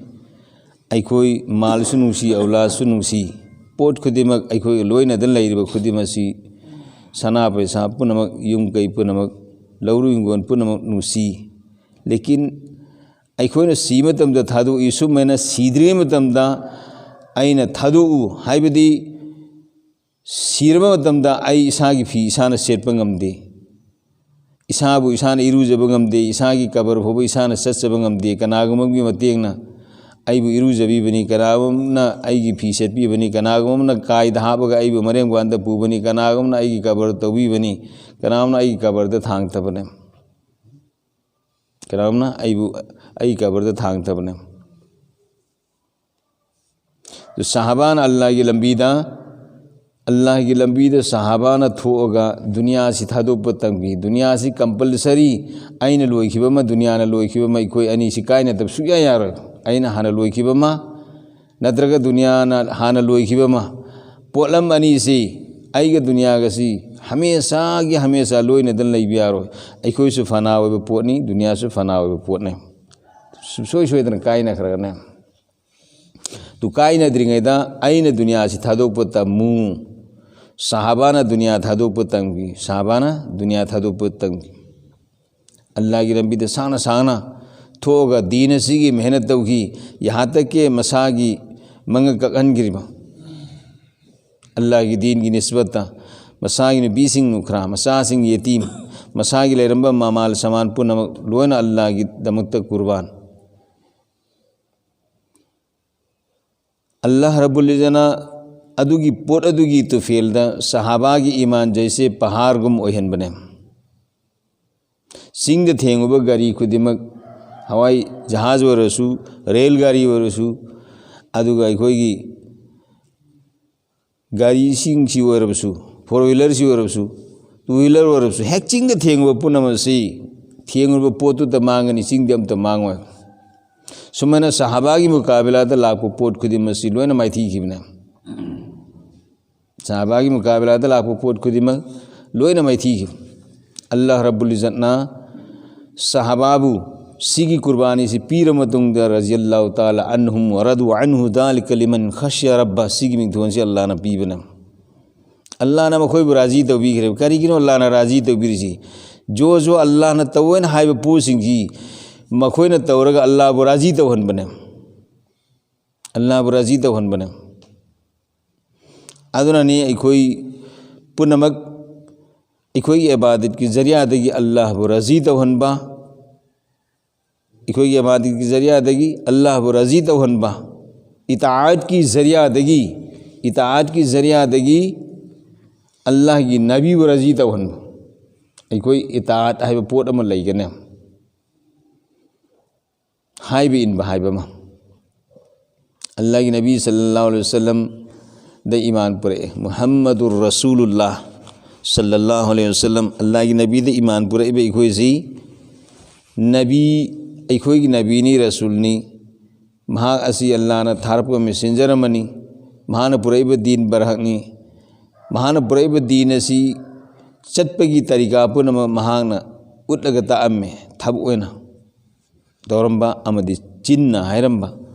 ꯑꯩꯈꯣꯏ ꯃꯥꯜꯁꯨ ꯅꯨꯡꯁꯤ, ꯑꯧꯂꯥꯗꯁꯨ ꯅꯨꯡꯁꯤ, ꯄꯣꯠ ꯈꯨꯗꯤꯡꯃꯛ, ꯑꯩꯈꯣꯏꯒ ꯂꯣꯏꯅꯗꯅ ꯂꯩꯔꯤꯕ ꯈꯨꯗꯤꯡꯃꯛꯁꯤ, ꯁꯅꯥ ꯄꯩꯁꯥ ꯄꯨꯝꯅꯃꯛ, ꯌꯨꯝ ꯀꯩ ꯄꯨꯝꯅꯃꯛ, ꯂꯧꯔꯨ ꯍꯤꯡꯒꯣꯜ ꯄꯨꯝꯅꯃꯛ ꯅꯨꯡꯁꯤ꯫ ꯂꯦꯀꯤꯟ ꯑꯩꯈꯣꯏꯅ ꯁꯤꯕ ꯃꯇꯝꯗ ꯊꯥꯗꯣꯛꯏ꯫ ꯁꯨꯃꯥꯏꯅ ꯁꯤꯗ꯭ꯔꯤꯉꯩ ꯃꯇꯝꯗ ꯑꯩꯅ ꯊꯥꯗꯣꯛꯎ ꯍꯥꯏꯕꯗꯤ ꯁꯤꯔꯕ ꯃꯇꯝꯗ ꯑꯩ ꯏꯁꯥꯒꯤ ꯐꯤ ꯏꯁꯥꯅ ꯁꯦꯠꯄ ꯉꯝꯗꯦ, ꯏꯁꯥꯕꯨ ꯏꯁꯥꯅ ꯏꯔꯨꯖꯕ ꯉꯝꯗꯦ, ꯏꯁꯥꯒꯤ ꯀꯕꯔ ꯐꯥꯎꯕ ꯏꯁꯥꯅ ꯆꯠꯆꯕ ꯉꯝꯗꯦ, ꯀꯅꯥꯒꯨꯝꯕꯒꯤ ꯃꯇꯦꯡꯅ ꯑꯩꯕꯨ ꯏꯔꯨꯖꯕꯤꯕꯅꯤ, ꯀꯅꯥꯒꯨꯝꯕꯅ ꯑꯩꯒꯤ ꯐꯤ ꯁꯦꯠꯄꯤꯕꯅꯤ, ꯀꯅꯥꯒꯨꯝꯕꯅ ꯀꯥꯏꯗ ꯍꯥꯞꯄꯒ ꯑꯩꯕꯨ ꯃꯔꯦꯡꯕꯥꯟꯗ ꯄꯨꯕꯅꯤ, ꯀꯅꯥꯒꯨꯝꯕꯅ ꯑꯩꯒꯤ ꯀꯕꯔ ꯇꯧꯕꯤꯕꯅꯤ, ꯀꯅꯥꯒꯨꯝꯕꯅ ꯑꯩꯒꯤ ꯀꯕꯔꯗ ꯊꯥꯡꯊꯕꯅꯦ, ꯀꯅꯥꯒꯨꯝꯕꯅ ꯑꯩꯕꯨ ꯑꯩꯒꯤ ꯀꯕꯔꯗ ꯊꯥꯡꯊꯕꯅꯦ꯫ ꯑꯗꯨ ꯁꯍꯥꯕꯥꯅ ꯑꯜꯂꯥꯍꯒꯤ ꯂꯝꯕꯤꯗ, ꯑꯜꯂꯥꯍꯒꯤ ꯂꯝꯕꯤꯗ ꯁꯍꯥꯕꯥꯅ ꯊꯣꯛꯑꯒ ꯗꯨꯅꯤꯌꯥꯁꯤ ꯊꯥꯗꯣꯛꯄ ꯇꯝꯕꯤ꯫ ꯗꯨꯅꯤꯌꯥꯁꯤ compulsory, ꯑꯩꯅ ꯂꯣꯏꯈꯤꯕ ꯑꯃ, ꯗꯨꯅꯤꯌꯥꯅ ꯂꯣꯏꯈꯤꯕ ꯑꯃ, ꯑꯩꯈꯣꯏ ꯑꯅꯤꯁꯤ ꯀꯥꯏꯅꯗꯕ ꯁꯨꯛꯌꯥ ꯌꯥꯔꯣꯏ꯫ ꯑꯩꯅ ꯍꯥꯟꯅ ꯂꯣꯏꯈꯤꯕ ꯑꯃ, ꯅꯠꯇ꯭ꯔꯒ ꯗꯨꯅꯤꯌꯥꯅ ꯍꯥꯟꯅ ꯂꯣꯏꯈꯤꯕ ꯑꯃ, ꯄꯣꯠꯂꯝ ꯑꯅꯤꯁꯤ, ꯑꯩꯒ ꯗꯨꯅꯤꯌꯥꯒꯁꯤ ꯍꯃꯦꯁꯥꯒꯤ ꯍꯃꯦꯁꯥ ꯂꯣꯏꯅꯗꯅ ꯂꯩꯕ ꯌꯥꯔꯣꯏ꯫ ꯑꯩꯈꯣꯏꯁꯨ ꯐꯅꯥ ꯑꯣꯏꯕ ꯄꯣꯠꯅꯤ, ꯗꯨꯅꯤꯌꯥꯁꯨ ꯐꯅꯥ ꯑꯣꯏꯕ ꯄꯣꯠꯅꯤ꯫ ꯁꯨꯡꯁꯣꯏ ꯁꯣꯏꯗꯅ ꯀꯥꯏꯅꯈ꯭ꯔꯒꯅꯦ꯫ ꯑꯗꯨ ꯀꯥꯏꯅꯗ꯭ꯔꯤꯉꯩꯗ ꯑꯩꯅ ꯗꯨꯅꯤꯌꯥꯁꯤ ꯊꯥꯗꯣꯛꯄ ꯇꯝꯃꯨ, ꯁꯍꯥꯕꯥꯅ ꯗꯨꯅꯤꯌꯥ ꯊꯥꯗꯣꯛꯄ ꯇꯝꯈꯤ, ꯁꯍꯥꯕꯥꯅ ꯗꯨꯅꯤꯌꯥ ꯊꯥꯗꯣꯛꯄ ꯇꯝꯈꯤ꯫ ꯑꯜꯂꯥꯍꯒꯤ ꯂꯝꯕꯤꯗ ꯁꯥꯡꯅ ꯁꯥꯡꯅ ꯊꯣꯛꯑꯒ ꯗꯤꯟ ꯑꯁꯤꯒꯤ ꯃꯦꯍꯅꯠ ꯇꯧꯈꯤ, ꯌꯍꯥ ꯇꯛ ꯀꯦ ꯃꯁꯥꯒꯤ ꯃꯉꯛ ꯀꯛꯍꯟꯈ꯭ꯔꯤꯕ꯫ ꯑꯜꯂꯥꯍꯒꯤ ꯗꯤꯟꯒꯤ ꯅꯤꯁꯕꯠꯇ ꯃꯁꯥꯒꯤ ꯅꯨꯄꯤꯁꯤꯡ ꯅꯨꯈ꯭ꯔꯥ, ꯃꯆꯥꯁꯤꯡ ꯌꯦꯇꯤꯝ, ꯃꯁꯥꯒꯤ ꯂꯩꯔꯝꯕ ꯃꯃꯥꯜ ꯁꯃꯥꯟ ꯄꯨꯝꯅꯃꯛ ꯂꯣꯏꯅ ꯑꯜꯂꯥꯍꯒꯤꯗꯃꯛꯇ ꯀꯨꯔꯕꯥꯟ꯫ ꯑꯜꯂꯥꯍ ꯔꯕꯨꯜ ꯏꯖꯠꯅ ꯑꯗꯨꯒꯤ ꯄꯣꯠ ꯑꯗꯨꯒꯤ ꯇꯨꯐꯦꯜꯗ ꯁꯍꯥꯕꯥꯒꯤ ꯏꯃꯥꯟ ꯖꯩꯁꯦ ꯄꯍꯥꯔꯒꯨꯝ ꯑꯣꯏꯍꯟꯕꯅꯦ꯫ ꯆꯤꯡꯗ ꯊꯦꯡꯉꯨꯕ ꯒꯥꯔꯤ ꯈꯨꯗꯤꯡꯃꯛ, ꯍꯋꯥꯏ ꯖꯍꯥꯖ ꯑꯣꯏꯔꯁꯨ, ꯔꯦꯜ ꯒꯥꯔꯤ ꯑꯣꯏꯔꯁꯨ, ꯑꯗꯨꯒ ꯑꯩꯈꯣꯏꯒꯤ ꯒꯥꯔꯤꯁꯤꯡꯁꯤ ꯑꯣꯏꯔꯕꯁꯨ, four wheelerꯁꯤ ꯑꯣꯏꯔꯕꯁꯨ, two wheeler ꯑꯣꯏꯔꯕꯁꯨ, ꯍꯦꯛ ꯆꯤꯡꯗ ꯊꯦꯡꯉꯨꯕ ꯄꯨꯝꯅꯃꯛ ꯑꯁꯤ ꯊꯦꯡꯉꯨꯕ ꯄꯣꯠꯇꯨꯇ ꯃꯥꯡꯒꯅꯤ, ꯆꯤꯡꯗꯤ ꯑꯝꯇ ꯃꯥꯡꯉꯣꯏ꯫ ꯁꯨꯃꯥꯏꯅ ꯁꯍꯥꯕꯥꯒꯤ ꯃꯨꯀꯥꯕꯤꯂꯥꯗ ꯂꯥꯛꯄ ꯄꯣꯠ ꯈꯨꯗꯤꯡꯃꯛꯁꯤ ꯂꯣꯏꯅ ꯃꯥꯏꯊꯤꯈꯤꯕꯅꯦ꯫ ꯁꯍꯥꯕꯥꯒꯤ ꯃꯨꯀꯥꯕꯤꯂꯥꯗ ꯂꯥꯛꯄ ꯄꯣꯠ ꯈꯨꯗꯤꯡꯃꯛ ꯂꯣꯏꯅ ꯃꯥꯏꯊꯤꯈꯤꯕ꯫ ꯑꯜꯂꯥꯍ ꯔꯕꯨꯜ ꯏꯖꯠꯅ ꯁꯍꯥꯕꯥꯕꯨ ꯁꯤꯒꯤ ꯀꯨꯔꯕꯥꯅꯤꯁꯤ ꯄꯤꯔ ꯃꯇꯨꯡꯗ, ꯔꯖꯤꯌꯜꯂꯥꯍꯨ ꯇꯥꯂꯥ ꯑꯟꯍꯨꯝ ꯋꯔꯗꯨ ꯑꯟꯍꯨ, ذلك لمن خشي ربه, ꯁꯤꯒꯤ ꯃꯤꯡꯊꯣꯟꯁꯤ ꯑꯜꯂꯥꯍꯅ ꯄꯤꯕꯅꯦ꯫ ꯑꯜꯂꯥꯍꯅ ꯃꯈꯣꯏꯕꯨ ꯔꯥꯖꯤ ꯇꯧꯕꯤꯈ꯭ꯔꯦ꯫ ꯀꯔꯤꯒꯤꯅꯣ ꯑꯜꯂꯥꯍꯅ ꯔꯥꯖꯤ ꯇꯧꯕꯤꯔꯤꯁꯤ? ꯖꯣ ꯖꯣ ꯑꯜꯂꯥꯍꯅ ꯇꯧꯑꯣꯅ ꯍꯥꯏꯕ ꯄꯣꯠꯁꯤꯡꯁꯤ ꯃꯈꯣꯏꯅ ꯇꯧꯔꯒ ꯑꯜꯂꯥꯍꯕꯨ ꯔꯥꯖꯤ ꯇꯧꯍꯟꯕꯅꯦ꯫ ꯑꯜꯂꯥꯍꯕꯨ ꯔꯥꯖꯤ ꯇꯧꯍꯟꯕꯅꯦ꯫ ꯑꯗꯨꯅꯅꯤ ꯑꯩꯈꯣꯏ ꯄꯨꯝꯅꯃꯛ ꯑꯩꯈꯣꯏꯒꯤ ꯏꯕꯥꯗꯠꯀꯤ ꯖꯔꯤꯌꯥꯗꯒꯤ ꯑꯜꯂꯥꯍꯕꯨ ꯔꯥꯖꯤ ꯇꯧꯍꯟꯕ, ꯑꯩꯈꯣꯏꯒꯤ ꯏꯕꯥꯗꯠꯀꯤ ꯖꯔꯤꯌꯥꯗꯒꯤ ꯑꯜꯂꯥꯍꯕꯨ ꯔꯥꯖꯤ ꯇꯧꯍꯟꯕ, ꯏꯇꯥꯑꯠꯀꯤ ꯖꯔꯤꯌꯥꯗꯒꯤ, ꯏꯇꯥꯑꯠꯀꯤ ꯖꯔꯤꯌꯥꯗꯒꯤ ꯑꯜꯂꯥꯍꯒꯤ ꯅꯕꯤꯕꯨ ꯔꯥꯖꯤ ꯇꯧꯍꯟꯕ꯫ ꯑꯩꯈꯣꯏ ꯏꯇꯥꯑꯠ ꯍꯥꯏꯕ ꯄꯣꯠ ꯑꯃ ꯂꯩꯒꯅꯤ꯫ ꯍꯥꯏꯕ ꯏꯟꯕ ꯍꯥꯏꯕ ꯑꯃ꯫ ꯑꯜꯂꯥꯍꯒꯤ ꯅꯕꯤ ꯁꯜꯂꯜꯂꯥꯍꯨ ꯑꯂꯩꯍꯤ ꯋꯁꯜꯂꯝꯗ ꯏꯃꯥꯟ ꯄꯨꯔꯛꯑꯦ꯫ ꯃꯨꯍꯝꯃꯗꯨꯔ ꯔꯁꯨꯂꯨꯜꯂꯥꯍ ꯁꯜꯂꯜꯂꯥꯍꯨ ꯑꯂꯩꯍꯤ ꯋꯁꯜꯂꯝ, ꯑꯜꯂꯥꯍꯒꯤ ꯅꯕꯤꯗ ꯏꯃꯥꯟ ꯄꯨꯔꯛꯏꯕ ꯑꯩꯈꯣꯏꯁꯤ ꯅꯕꯤ, ꯑꯩꯈꯣꯏꯒꯤ ꯅꯕꯤꯅꯤ, ꯔꯁꯨꯜꯅꯤ꯫ ꯃꯍꯥꯛ ꯑꯁꯤ ꯑꯜꯂꯥꯍꯅ ꯊꯥꯔꯛꯄ ꯃꯦꯁꯦꯟꯖꯔ ꯑꯃꯅꯤ꯫ ꯃꯍꯥꯛꯅ ꯄꯨꯔꯛꯏꯕ ꯗꯤꯟ ꯕꯔꯍꯛꯅꯤ꯫ ꯃꯍꯥꯛꯅ ꯄꯨꯔꯛꯏꯕ ꯗꯤꯟ ꯑꯁꯤ ꯆꯠꯄꯒꯤ ꯇꯔꯤꯀꯥ ꯄꯨꯝꯅꯃꯛ ꯃꯍꯥꯛꯅ ꯎꯠꯂꯒ ꯇꯥꯛꯑꯝꯃꯦ, ꯊꯕꯛ ꯑꯣꯏꯅ ꯇꯧꯔꯝꯕ ꯑꯃꯗꯤ ꯆꯤꯟꯅ ꯍꯥꯏꯔꯝꯕ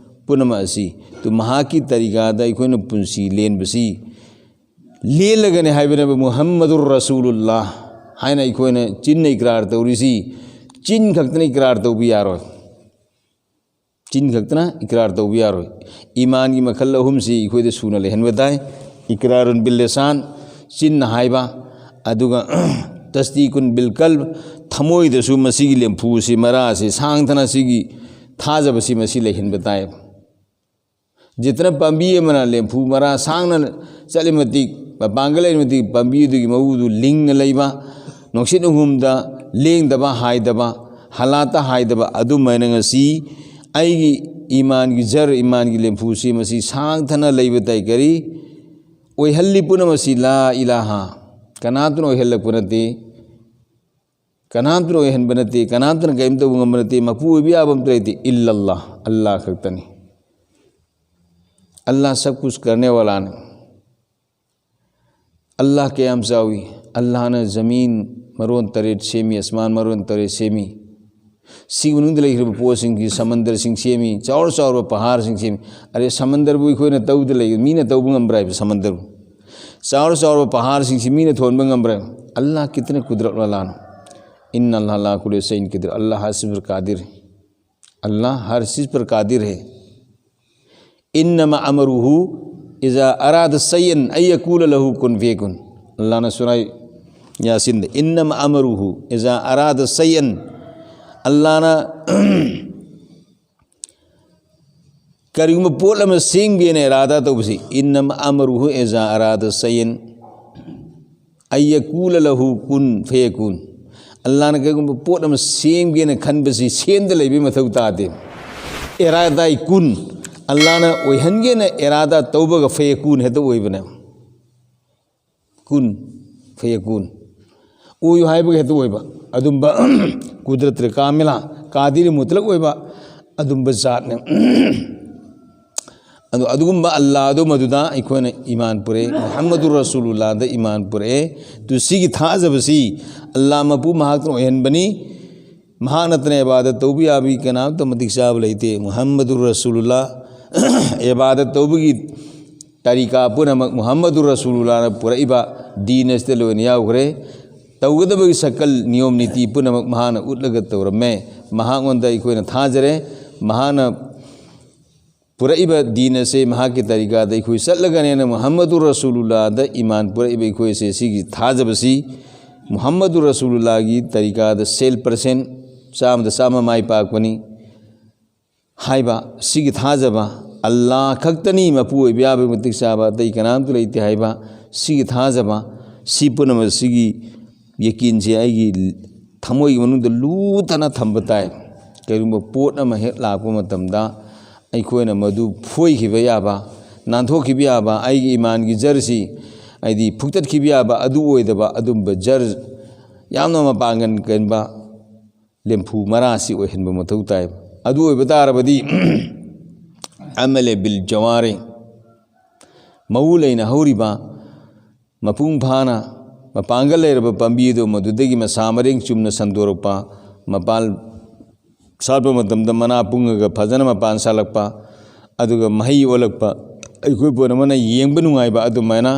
ꯄꯨꯝꯅꯃꯛ ꯑꯁꯤ꯫ ꯇꯨ ꯃꯍꯥꯛꯀꯤ ꯇꯔꯤꯀꯥꯗ ꯑꯩꯈꯣꯏꯅ ꯄꯨꯟꯁꯤ ꯂꯦꯟꯕꯁꯤ, ꯂꯦꯜꯂꯒꯅꯤ ꯍꯥꯏꯕꯅꯦꯕ ꯃꯨꯍꯝꯃꯗꯨꯔ ꯔꯁꯨꯂꯨꯜꯂꯥꯍ ꯍꯥꯏꯅ ꯑꯩꯈꯣꯏꯅ ꯆꯤꯟꯅ ꯏꯀ꯭ꯔꯥꯔ ꯇꯧꯔꯤꯁꯤ꯫ ꯆꯤꯟ ꯈꯛꯇꯅ ꯏꯀ꯭ꯔꯥꯔ ꯇꯧꯕ ꯌꯥꯔꯣꯏ꯫ ꯆꯤꯟ ꯈꯛꯇꯅ ꯏꯀ꯭ꯔꯥꯔ ꯇꯧꯕ ꯌꯥꯔꯣꯏ꯫ ꯏꯃꯥꯟꯒꯤ ꯃꯈꯜ ꯑꯍꯨꯝꯁꯤ ꯑꯩꯈꯣꯏꯗ ꯁꯨꯅ ꯂꯩꯍꯟꯕ ꯇꯥꯏ꯫ ꯏꯀ꯭ꯔꯥꯔꯨꯟ ꯕꯤꯜ ꯂꯤꯁꯥꯟ, ꯆꯤꯟꯅ ꯍꯥꯏꯕ, ꯑꯗꯨꯒ ꯇꯁꯗꯤꯀꯨꯟ ꯕꯤꯜ ꯀꯜꯕ, ꯊꯃꯣꯏꯗꯁꯨ ꯃꯁꯤꯒꯤ ꯂꯦꯝꯐꯨꯁꯤ, ꯃꯔꯥꯁꯤ ꯁꯥꯡꯊꯅ ꯁꯤꯒꯤ ꯊꯥꯖꯕꯁꯤ ꯃꯁꯤ ꯂꯩꯍꯟꯕ ꯇꯥꯏ꯫ ꯖꯤꯇꯅ ꯄꯥꯝꯕꯤ ꯑꯃꯅ ꯂꯦꯝꯐꯨ ꯃꯔꯥ ꯁꯥꯡꯅ ꯆꯠꯂꯤ ꯃꯇꯤꯛ, ꯃꯄꯥꯡꯒꯜ ꯂꯩꯔꯤ ꯃꯇꯤꯛ, ꯄꯥꯝꯕꯤ ꯑꯗꯨꯒꯤ ꯃꯎꯗꯨ ꯂꯤꯡꯅ ꯂꯩꯕ, ꯅꯨꯡꯁꯤꯠ ꯍꯨꯝꯗ ꯂꯦꯡꯗꯕ, ꯍꯥꯏꯗꯕ, ꯍꯂꯥꯠꯇ ꯍꯥꯏꯗꯕ, ꯑꯗꯨꯃꯥꯏꯅ ꯉꯁꯤ ꯑꯩꯒꯤ ꯏꯃꯥꯟꯒꯤ ꯖꯔ, ꯏꯃꯥꯟꯒꯤ ꯂꯦꯝꯐꯨꯁꯤ ꯃꯁꯤ ꯁꯥꯡꯊꯅ ꯂꯩꯕ ꯇꯥꯏ꯫ ꯀꯔꯤ ꯑꯣꯏꯍꯜꯂꯤ ꯄꯨꯝꯅꯃꯛꯁꯤ? ꯂꯥ ꯏꯂꯥꯍ꯫ ꯀꯅꯥꯇꯅ ꯑꯣꯏꯍꯜꯂꯛꯄ ꯅꯠꯇꯦ꯫ ꯀꯅꯥꯝꯇꯅ ꯑꯣꯏꯍꯟꯕ ꯅꯠꯇꯦ, ꯀꯅꯥꯝꯇꯅ ꯀꯔꯤꯝ ꯇꯧꯕ ꯉꯝꯕ ꯅꯠꯇꯦ, ꯃꯄꯨ ꯑꯣꯏꯕ ꯌꯥꯕ ꯑꯝꯇ ꯂꯩꯇꯦ, ꯏꯜꯂꯜꯂꯥꯍ, ꯑꯜꯂꯥꯍ ꯈꯛꯇꯅꯤ꯫ ꯑꯜꯂꯥꯍ ꯁꯕ ꯀꯨꯁ ꯀꯔꯅꯦ ꯋꯥꯂꯥꯅꯤ꯫ ꯑꯜꯂꯥꯍ ꯀꯌꯥꯝ ꯆꯥꯎꯏ? ꯑꯜꯂꯥꯍꯅ ꯖꯃꯤꯟ ꯃꯔꯣꯟ ꯇꯔꯦꯠ ꯁꯦꯝꯃꯤ, ꯑꯁꯃꯥꯟ ꯃꯔꯣꯟ ꯇꯔꯦꯠ ꯁꯦꯝꯃꯤ꯫ ꯁꯤꯒꯤ ꯃꯅꯨꯡꯗ ꯂꯩꯈ꯭ꯔꯤꯕ ꯄꯣꯠꯁꯤꯡꯁꯤ, ꯁꯃꯟꯗꯔꯁꯤꯡ ꯁꯦꯝꯃꯤ, ꯆꯥꯎꯔ ꯆꯥꯎꯔꯕ ꯄꯍꯥꯔꯁꯤꯡ ꯁꯦꯝꯃꯤ꯫ ꯑꯔꯦ, ꯁꯃꯟꯗꯔꯕꯨ ꯑꯩꯈꯣꯏꯅ ꯇꯧꯗ ꯂꯩ, ꯃꯤꯅ ꯇꯧꯕ ꯉꯝꯕ꯭ꯔꯥ ꯍꯥꯏꯕ ꯁꯃꯟꯗꯔꯕꯨ? ꯆꯥꯎꯔ ꯆꯥꯎꯔꯕ ꯄꯍꯥꯔꯁꯤꯡꯁꯤ ꯃꯤꯅ ꯊꯣꯟꯕ ꯉꯝꯕ꯭ꯔꯥ? ꯑꯜꯂꯥꯍ ꯀꯤꯇꯅ ꯀꯨꯗꯔꯠ ꯋꯥꯂꯥꯅ꯫ ꯏꯟꯅ ꯑꯜꯂꯥꯍ ꯑꯂꯥ ꯀꯨꯜꯂꯤ ꯁꯩꯏꯟ ꯀꯗꯤꯔ꯫ ꯑꯜꯂꯥꯍ ꯍꯔ ꯆꯤꯖ ꯄꯔ ꯀꯥꯗꯤꯔ꯫ ꯑꯜꯂꯥꯍ ꯍꯔ ꯆꯤꯖ ꯄꯔ ꯀꯥꯗꯤꯔ ꯍꯦ꯫ ꯏꯟꯅꯃ ꯑꯃꯔꯨꯍꯨ "ꯏꯖꯥ ꯑꯔꯥꯗ ꯁꯩꯌꯟ ꯑꯩ ꯌꯀꯨꯂ ꯂꯍꯨ ꯀꯨꯟ ꯐꯦꯀꯨꯟ"꯫ ꯑꯜꯂꯥꯍꯅ ꯁꯨꯔꯥꯏ ꯌꯥꯁꯤꯟꯗ "ꯏꯟꯅꯃ ꯑꯃꯔꯨꯍꯨ ꯏꯖꯥ ꯑꯔꯥꯗ ꯁꯩꯌꯟ"꯫ ꯑꯜꯂꯥꯍꯅ ꯀꯔꯤꯒꯨꯝꯕ ꯄꯣꯠ ꯑꯃ ꯁꯦꯝꯒꯦꯅ ꯏꯔꯥꯗꯥ ꯇꯧꯕꯁꯤ, "ꯏꯟꯅꯃ ꯑꯃꯔꯨꯍꯨ ꯏꯖꯥ ꯑꯔꯥꯗ ꯁꯩꯌꯟ ꯑꯩ ꯌꯀꯨꯂ ꯂꯍꯨ ꯀꯨꯟ ꯐꯦꯀꯨꯟ"꯫ ꯑꯜꯂꯥꯍꯅ ꯀꯔꯤꯒꯨꯝꯕ ꯄꯣꯠ ꯑꯃ ꯁꯦꯝꯒꯦꯅ ꯈꯟꯕꯁꯤ ꯁꯦꯝꯗ ꯂꯩꯕꯒꯤ ꯃꯊꯧ ꯇꯥꯗꯦ꯫ ꯏꯔꯥꯗꯥꯏ ꯀꯨꯟ꯫ ꯑꯜꯂꯥꯍꯅ ꯑꯣꯏꯍꯟꯒꯦꯅ ꯏꯔꯥꯗꯥ ꯇꯧꯕꯒ ꯐꯦꯀꯨꯟ ꯍꯦꯛꯇ ꯑꯣꯏꯕꯅꯦ꯫ ꯀꯨꯟ ꯐꯦꯀꯨꯟ꯫ ꯑꯣꯏꯌꯨ ꯍꯥꯏꯕꯒ ꯍꯦꯛꯇ ꯑꯣꯏꯕ꯫ ꯑꯗꯨꯝꯕ ꯀꯨꯗꯔꯠ ꯀꯥꯃꯤꯂꯥ, ꯀꯥꯗꯤꯔ ꯃꯨꯇꯂꯛ ꯑꯣꯏꯕ ꯑꯗꯨꯝꯕ ꯖꯥꯠꯅꯦ꯫ ꯑꯗꯣ ꯑꯗꯨꯒꯨꯝꯕ ꯑꯜꯂꯥꯍꯗꯣ ꯃꯗꯨꯗ ꯑꯩꯈꯣꯏꯅ ꯏꯃꯥꯟ ꯄꯨꯔꯛꯑꯦ, ꯃꯨꯍꯝꯃꯗꯨꯔ ꯔꯁꯨꯂꯨꯜꯂꯥꯍꯗ ꯏꯃꯥꯟ ꯄꯨꯔꯛꯑꯦ꯫ ꯑꯗꯨ ꯁꯤꯒꯤ ꯊꯥꯖꯕꯁꯤ ꯑꯜꯂꯥꯍ ꯃꯄꯨ ꯃꯍꯥꯛꯇꯅ ꯑꯣꯏꯍꯟꯕꯅꯤ꯫ ꯃꯍꯥꯛ ꯅꯠꯇꯅ ꯏꯕꯥꯗꯠ ꯇꯧꯕ ꯌꯥꯕꯤ ꯀꯅꯥꯝꯇ ꯃꯇꯤꯛ ꯆꯥꯕ ꯂꯩꯇꯦ꯫ ꯃꯨꯍꯝꯃꯗꯨꯔ ꯔꯁꯨꯂꯨꯜꯂꯥꯍ ꯏꯕꯥꯗꯠ ꯇꯧꯕꯒꯤ ꯇꯔꯤꯀꯥ ꯄꯨꯝꯅꯃꯛ ꯃꯨꯍꯝꯃꯗꯨꯔ ꯔꯁꯨꯂꯨꯜꯂꯥꯍꯅ ꯄꯨꯔꯛꯏꯕ ꯗꯤꯟ ꯑꯁꯤꯗ ꯂꯣꯏꯅ ꯌꯥꯎꯈ꯭ꯔꯦ꯫ ꯇꯧꯒꯗꯕꯒꯤ ꯁꯀꯜ ꯅꯤꯌꯣꯝ ꯅꯤꯇꯤ ꯄꯨꯝꯅꯃꯛ ꯃꯍꯥꯛꯅ ꯎꯠꯂꯒ ꯇꯧꯔꯝꯃꯦ꯫ ꯃꯍꯥꯛꯉꯣꯟꯗ ꯑꯩꯈꯣꯏꯅ ꯊꯥꯖꯔꯦ꯫ ꯃꯍꯥꯛꯅ ꯄꯨꯔꯛꯏꯕ ꯗꯤꯟ ꯑꯁꯦ ꯃꯍꯥꯛꯀꯤ ꯇꯔꯤꯀꯥꯗ ꯑꯩꯈꯣꯏ ꯆꯠꯂꯒꯅꯦꯅ ꯃꯨꯍꯝꯃꯗꯨꯔ ꯔꯁꯨꯂꯨꯜꯂꯥꯍꯗ ꯏꯃꯥꯟ ꯄꯨꯔꯛꯏꯕ ꯑꯩꯈꯣꯏꯁꯦ ꯁꯤꯒꯤ ꯊꯥꯖꯕꯁꯤ ꯃꯨꯍꯝꯃꯗꯨꯔ ꯔꯁꯨꯂꯨꯜꯂꯥꯍꯒꯤ ꯇꯔꯤꯀꯥꯗ ꯁꯦꯜ ꯄꯔꯁꯦꯟ ꯆꯥꯝꯃꯗ ꯆꯥꯝꯃ ꯃꯥꯏ ꯄꯥꯛꯄꯅꯤ ꯍꯥꯏꯕ ꯁꯤꯒꯤ ꯊꯥꯖꯕ, ꯑꯜꯂꯥꯍ ꯈꯛꯇꯅꯤ ꯃꯄꯨ ꯑꯣꯏꯕ ꯌꯥꯕꯒꯤ ꯃꯇꯤꯛ ꯆꯥꯕ ꯑꯇꯩ ꯀꯅꯥꯝꯇ ꯂꯩꯇꯦ ꯍꯥꯏꯕ ꯁꯤꯒꯤ ꯊꯥꯖꯕ, ꯁꯤ ꯄꯨꯝꯅꯃꯛ ꯁꯤꯒꯤ ꯌꯦꯀꯤꯟꯁꯦ ꯑꯩꯒꯤ ꯊꯃꯣꯏꯒꯤ ꯃꯅꯨꯡꯗ ꯂꯨꯊꯅ ꯊꯝꯕ ꯇꯥꯏ꯫ ꯀꯔꯤꯒꯨꯝꯕ ꯄꯣꯠ ꯑꯃ ꯍꯦꯛ ꯂꯥꯛꯄ ꯃꯇꯝꯗ ꯑꯩꯈꯣꯏꯅ ꯃꯗꯨ ꯐꯣꯏꯈꯤꯕ ꯌꯥꯕ, ꯅꯥꯟꯊꯣꯛꯈꯤꯕ ꯌꯥꯕ, ꯑꯩꯒꯤ ꯏꯃꯥꯟꯒꯤ ꯖꯔꯁꯤ ꯍꯥꯏꯗꯤ ꯐꯨꯛꯇꯠꯈꯤꯕ ꯌꯥꯕ ꯑꯗꯨ ꯑꯣꯏꯗꯕ, ꯑꯗꯨꯝꯕ ꯖꯔ ꯌꯥꯝꯅ ꯃꯄꯥꯡꯒꯜ ꯀꯟꯕ ꯂꯦꯝꯐꯨ ꯃꯔꯥꯁꯤ ꯑꯣꯏꯍꯟꯕ ꯃꯊꯧ ꯇꯥꯏ꯫ ꯑꯗꯨ ꯑꯣꯏꯕ ꯇꯥꯔꯕꯗꯤ ꯑꯃꯂꯦ ꯕꯤꯜ ꯖꯋꯥꯔꯦ, ꯃꯎ ꯂꯩꯅ ꯍꯧꯔꯤꯕ ꯃꯄꯨꯡ ꯐꯥꯅ ꯃꯄꯥꯡꯒꯜ ꯂꯩꯔꯕ ꯄꯥꯝꯕꯤ ꯑꯗꯨ ꯃꯗꯨꯗꯒꯤ ꯃꯁꯥ ꯃꯔꯦꯡ ꯆꯨꯝꯅ ꯁꯟꯗꯣꯔꯛꯄ, ꯃꯄꯥꯜ ꯁꯥꯠꯄ ꯃꯇꯝꯗ ꯃꯅꯥ ꯄꯨꯡꯉꯒ ꯐꯖꯅ ꯃꯄꯥꯟ ꯁꯥꯠꯂꯛꯄ, ꯑꯗꯨꯒ ꯃꯍꯩ ꯑꯣꯜꯂꯛꯄ, ꯑꯩꯈꯣꯏ ꯄꯨꯝꯅꯃꯛꯅ ꯌꯦꯡꯕ ꯅꯨꯡꯉꯥꯏꯕ ꯑꯗꯨꯃꯥꯏꯅ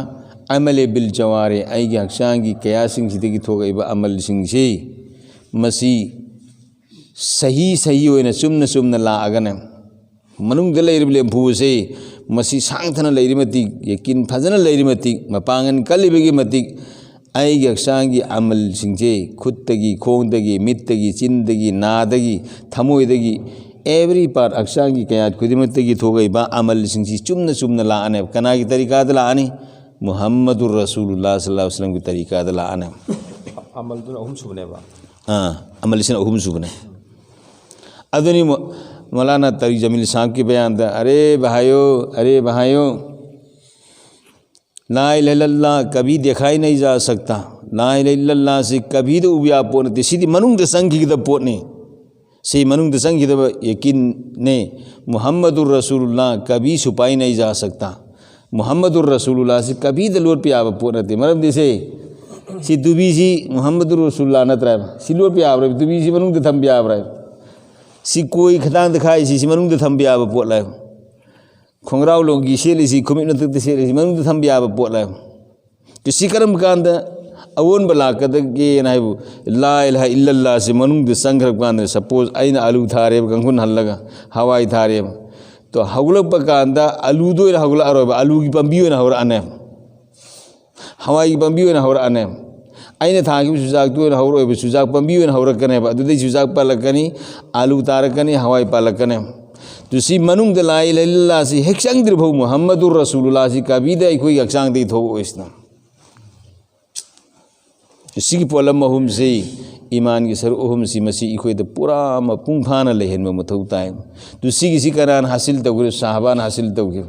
ꯑꯃꯂꯦ ꯕꯤꯜ ꯖꯋꯥꯔꯦ, ꯑꯩꯒꯤ ꯍꯛꯆꯥꯡꯒꯤ ꯀꯌꯥꯁꯤꯡꯁꯤꯗꯒꯤ ꯊꯣꯛꯂꯛꯏꯕ ꯑꯃꯜꯁꯤꯡꯁꯤ, ꯃꯁꯤ ꯁꯍꯤ ꯁꯍꯤ ꯑꯣꯏꯅ ꯆꯨꯝꯅ ꯆꯨꯝꯅ ꯂꯥꯛꯑꯒꯅꯦ, ꯃꯅꯨꯡꯗ ꯂꯩꯔꯤꯕ ꯂꯦꯝꯐꯨ ꯑꯁꯤ ꯃꯁꯤ ꯁꯥꯡꯊꯅ ꯂꯩꯔꯤ ꯃꯇꯤꯛ, ꯌꯦꯀꯤꯟ ꯐꯖꯅ ꯂꯩꯔꯤ ꯃꯇꯤꯛ, ꯃꯄꯥꯡꯒꯜ ꯀꯜꯂꯤꯕꯒꯤ ꯃꯇꯤꯛ, ꯑꯩꯒꯤ ꯍꯛꯆꯥꯡꯒꯤ ꯑꯃꯜꯁꯤꯡꯁꯦ, ꯈꯨꯠꯇꯒꯤ, ꯈꯣꯡꯗꯒꯤ, ꯃꯤꯠꯇꯒꯤ, ꯆꯤꯟꯗꯒꯤ, ꯅꯥꯗꯒꯤ, ꯊꯃꯣꯏꯗꯒꯤ, every part, ꯍꯛꯆꯥꯡꯒꯤ ꯀꯌꯥꯠ ꯈꯨꯗꯤꯡꯃꯛꯇꯒꯤ ꯊꯣꯛꯂꯛꯏꯕ ꯑꯃꯜꯁꯤꯡꯁꯤ ꯆꯨꯝꯅ ꯆꯨꯝꯅ ꯂꯥꯛꯑꯅꯦꯕ꯫ ꯀꯅꯥꯒꯤ ꯇꯔꯤꯀꯥꯗ ꯂꯥꯛꯑꯅꯤ? ꯃꯨꯍꯝꯃꯗꯨꯔ ꯔꯁꯨꯂꯨꯜꯂꯥꯍ ꯁꯜꯂꯜꯂꯥꯍꯨ ꯑꯂꯥꯏꯍꯤ ꯋꯁꯜꯂꯝꯒꯤ ꯇꯔꯤꯀꯥꯗ ꯂꯥꯛꯑꯅꯦꯕ꯫ ꯑꯃꯜꯗꯨꯅ ꯑꯍꯨꯝ ꯁꯨꯕꯅꯦꯕ꯫ ꯑꯥ, ꯑꯃꯜꯁꯤꯅ ꯑꯍꯨꯝ ꯁꯨꯕꯅꯦ꯫ ꯑꯗꯨꯅꯤ ꯃ-, ꯃꯧꯂꯥꯅꯥ ꯇꯔꯤ ꯖꯃꯤꯜ ꯁꯥꯍꯕꯀꯤ ꯕꯌꯥꯟꯗ, "ꯑꯔꯦ ꯚꯥꯏꯌꯣ, ꯑꯔꯦ ꯚꯥꯏꯌꯣ, ꯂꯥ ꯏꯂꯥꯍ ꯏꯜꯂꯜꯂꯥꯍ ꯀꯕꯤ ꯗꯦꯈꯥꯏ ꯅꯍꯤ ꯖꯥ ꯁꯛꯇꯥ꯫ ꯂꯥ ꯏꯂꯥꯍ ꯏꯜꯂꯜꯂꯥꯍꯁꯤ ꯀꯕꯤꯗ ꯎꯕ ꯌꯥꯕ ꯄꯣꯠ ꯅꯠꯇꯦ꯫ ꯁꯤꯗꯤ ꯃꯅꯨꯡꯗ ꯆꯪꯈꯤꯒꯗꯕ ꯄꯣꯠꯅꯤ꯫ ꯁꯤ ꯃꯅꯨꯡꯗ ꯆꯪꯈꯤꯗꯕ ꯌꯦꯀꯤꯟꯅꯦ꯫ ꯃꯨꯍꯝꯃꯗꯨꯔ ꯔꯁꯨꯂꯨꯜꯂꯥꯍ ꯀꯕꯤ ꯁꯨꯄꯥꯏ ꯅꯍꯤ ꯖꯥ ꯁꯛꯇꯥ꯫ ꯃꯨꯍꯝꯃꯗꯨꯔ ꯔꯁꯨꯂꯨꯜꯂꯥꯍꯁꯤ ꯀꯕꯤꯗ ꯂꯣꯠꯄ ꯌꯥꯕ ꯄꯣꯠ ꯅꯠꯇꯦ꯫ ꯃꯔꯝꯗꯤ ꯁꯦ, ꯁꯤ ꯇꯨꯕꯤꯁꯤ ꯃꯨꯍꯝꯃꯗꯨꯔ ꯔꯁꯨꯂꯨꯜꯂꯥꯍ ꯅꯠꯇ꯭ꯔꯥ ꯍꯥꯏꯕ? ꯁꯤ ꯂꯣꯠꯄ ꯌꯥꯕ꯭ꯔꯥ? ꯇꯨꯕꯤꯁꯤ ꯃꯅꯨꯡꯗ ꯊꯝꯕ ꯌꯥꯕ꯭ꯔꯥ ꯍꯥꯏꯕ? ꯁꯤ ꯀꯣꯏ ꯈꯗꯥꯡꯗ ꯈꯥꯏꯁꯤ, ꯁꯤ ꯃꯅꯨꯡꯗ ꯊꯝꯕ ꯌꯥꯕ ꯄꯣꯠꯂ ꯍꯥꯏꯕ? ꯈꯣꯡꯒ꯭ꯔꯥꯎ ꯂꯣꯡꯒꯤ ꯁꯦꯠꯂꯤꯁꯤ, ꯈꯨꯃꯤꯠ ꯃꯊꯛꯇ ꯁꯦꯠꯂꯤꯁꯤ, ꯃꯅꯨꯡꯗ ꯊꯝꯕ ꯌꯥꯕ ꯄꯣꯠꯂ? ꯁꯤ ꯀꯔꯝꯕ ꯀꯥꯟꯗ ꯑꯑꯣꯟꯕ ꯂꯥꯛꯀꯗꯒꯦꯅ ꯍꯥꯏꯕꯨ, ꯂꯥ ꯏꯂꯥꯍ ꯏꯜꯂꯜꯂꯥꯍꯁꯤ ꯃꯅꯨꯡꯗ ꯆꯪꯈ꯭ꯔꯕ ꯀꯥꯟꯗ, suppose ꯑꯩꯅ ꯑꯂꯨ ꯊꯥꯔꯦꯕ, ꯀꯥꯡꯈꯨꯜ ꯍꯜꯂꯒ ꯍꯋꯥꯏ ꯊꯥꯔꯦꯕ, ꯇꯣ, ꯍꯧꯒꯠꯂꯛꯄ ꯀꯥꯟꯗ ꯑꯂꯨꯗ ꯑꯣꯏꯅ ꯍꯧꯒꯠꯂꯛꯑꯔꯣꯏꯕ, ꯑꯂꯨꯒꯤ ꯄꯥꯝꯕꯤ ꯑꯣꯏꯅ ꯍꯧꯔꯛꯑꯅꯦꯕ, ꯍꯋꯥꯏꯒꯤ ꯄꯥꯝꯕꯤ ꯑꯣꯏꯅ ꯍꯧꯔꯛꯑꯅꯦꯕ꯫ ꯑꯩꯅ ꯊꯥꯈꯤꯕ ꯆꯨꯖꯥꯛꯇꯨ ꯑꯣꯏꯅ ꯍꯧꯔꯛꯑꯣꯏꯕ, ꯆꯨꯖꯥꯛ ꯄꯥꯝꯕꯤ ꯑꯣꯏꯅ ꯍꯧꯔꯛꯀꯅꯦꯕ꯫ ꯑꯗꯨꯗꯩ ꯆꯨꯖꯥꯛ ꯄꯥꯜꯂꯛꯀꯅꯤ, ꯑꯥꯂꯨ ꯇꯥꯔꯛꯀꯅꯤ, ꯍꯋꯥꯏ ꯄꯥꯜꯂꯛꯀꯅꯤ꯫ ꯑꯗꯨ ꯁꯤ ꯃꯅꯨꯡꯗ ꯂꯥ ꯏꯂꯥꯍ ꯏꯜꯂꯜꯂꯥꯍꯁꯤ ꯍꯦꯛ ꯆꯪꯗ꯭ꯔꯤꯐꯥꯎ ꯃꯨꯍꯝꯃꯗꯨꯔ ꯔꯁꯨꯂꯨꯜꯂꯥꯍꯁꯤ ꯀꯕꯤꯗ ꯑꯩꯈꯣꯏꯒꯤ ꯍꯛꯆꯥꯡꯗꯒꯤ ꯊꯣꯛꯂꯛꯑꯣꯏꯁꯤꯅ꯫ ꯁꯤꯒꯤ ꯄꯣꯠꯂꯝ ꯑꯍꯨꯝꯁꯤ, ꯏꯃꯥꯟꯒꯤ ꯁꯔꯨꯛ ꯑꯍꯨꯝꯁꯤ, ꯃꯁꯤ ꯑꯩꯈꯣꯏꯗ ꯄꯨꯔꯥ ꯃꯄꯨꯡ ꯐꯥꯅ ꯂꯩꯍꯟꯕ ꯃꯊꯧ ꯇꯥꯏ꯫ ꯑꯗꯨ ꯁꯤꯒꯤꯁꯤ ꯀꯅꯥꯅ ꯍꯥꯁꯤꯜ ꯇꯧꯈꯤꯕ? ꯁꯍꯥꯕꯥꯅ ꯍꯥꯁꯤꯜ ꯇꯧꯈꯤꯕ꯫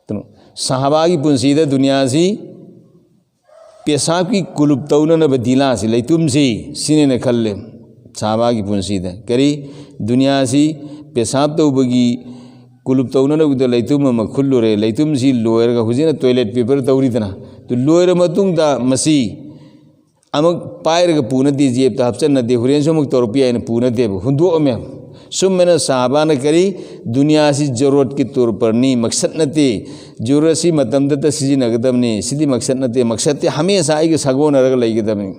ꯑꯗꯨꯅ ꯁꯍꯥꯕꯥꯒꯤ ꯄꯨꯟꯁꯤꯗ ꯗꯨꯅꯤꯌꯥꯁꯤ ꯄꯦꯁꯥꯞꯀꯤ ꯀꯨꯂꯨꯞ ꯇꯧꯅꯅꯕ ꯗꯤꯂꯥꯁꯤ, ꯂꯩꯇꯨꯝꯁꯤ, ꯁꯤꯅꯦꯅ ꯈꯜꯂꯦ ꯁꯍꯥꯕꯥꯒꯤ ꯄꯨꯟꯁꯤꯗ꯫ ꯀꯔꯤ? ꯗꯨꯅꯤꯌꯥꯁꯤ ꯄꯦꯁꯥꯞ ꯇꯧꯕꯒꯤ ꯀꯨꯂꯨꯞ ꯇꯧꯅꯅꯕꯗ ꯂꯩꯇꯨꯝ ꯑꯃ ꯈꯨꯜꯂꯨꯔꯦ꯫ ꯂꯩꯇꯨꯝꯁꯤ ꯂꯣꯏꯔꯒ ꯍꯧꯖꯤꯛꯅ toilet paper ꯇꯧꯔꯤꯗꯅ, ꯑꯗꯨ ꯂꯣꯏꯔ ꯃꯇꯨꯡꯗ ꯃꯁꯤ ꯑꯃꯨꯛ ꯄꯥꯏꯔꯒ ꯄꯨꯅꯗꯦ, ꯖꯦꯕꯇ ꯍꯥꯞꯆꯟꯅꯗꯦ, ꯍꯣꯔꯦꯟꯁꯨ ꯑꯃꯨꯛ ꯇꯧꯔꯛꯄ ꯌꯥꯏꯅ ꯄꯨꯅꯗꯦꯕ, ꯍꯨꯟꯗꯣꯛꯑꯝꯃꯦ꯫ ꯁꯨꯝꯃꯦꯅ ꯁꯍꯥꯕꯥꯅ ꯀꯔꯤ? ꯗꯨꯅꯤꯌꯥꯁꯤ ꯖꯔꯨꯔꯠꯀꯤ ꯇꯧꯔ ꯄꯔꯅꯤ, ꯃꯛꯁꯠ ꯅꯠꯇꯦ꯫ ꯖꯔꯨꯔꯠꯁꯤ ꯃꯇꯝꯗꯇ ꯁꯤꯖꯤꯟꯅꯒꯗꯕꯅꯤ, ꯁꯤꯗꯤ ꯃꯛꯁꯠ ꯅꯠꯇꯦ꯫ ꯃꯛꯁꯠꯇꯤ ꯍꯃꯦꯁꯥ ꯑꯩꯒ ꯁꯥꯒꯣꯟꯅꯔꯒ ꯂꯩꯒꯗꯕꯅꯤ,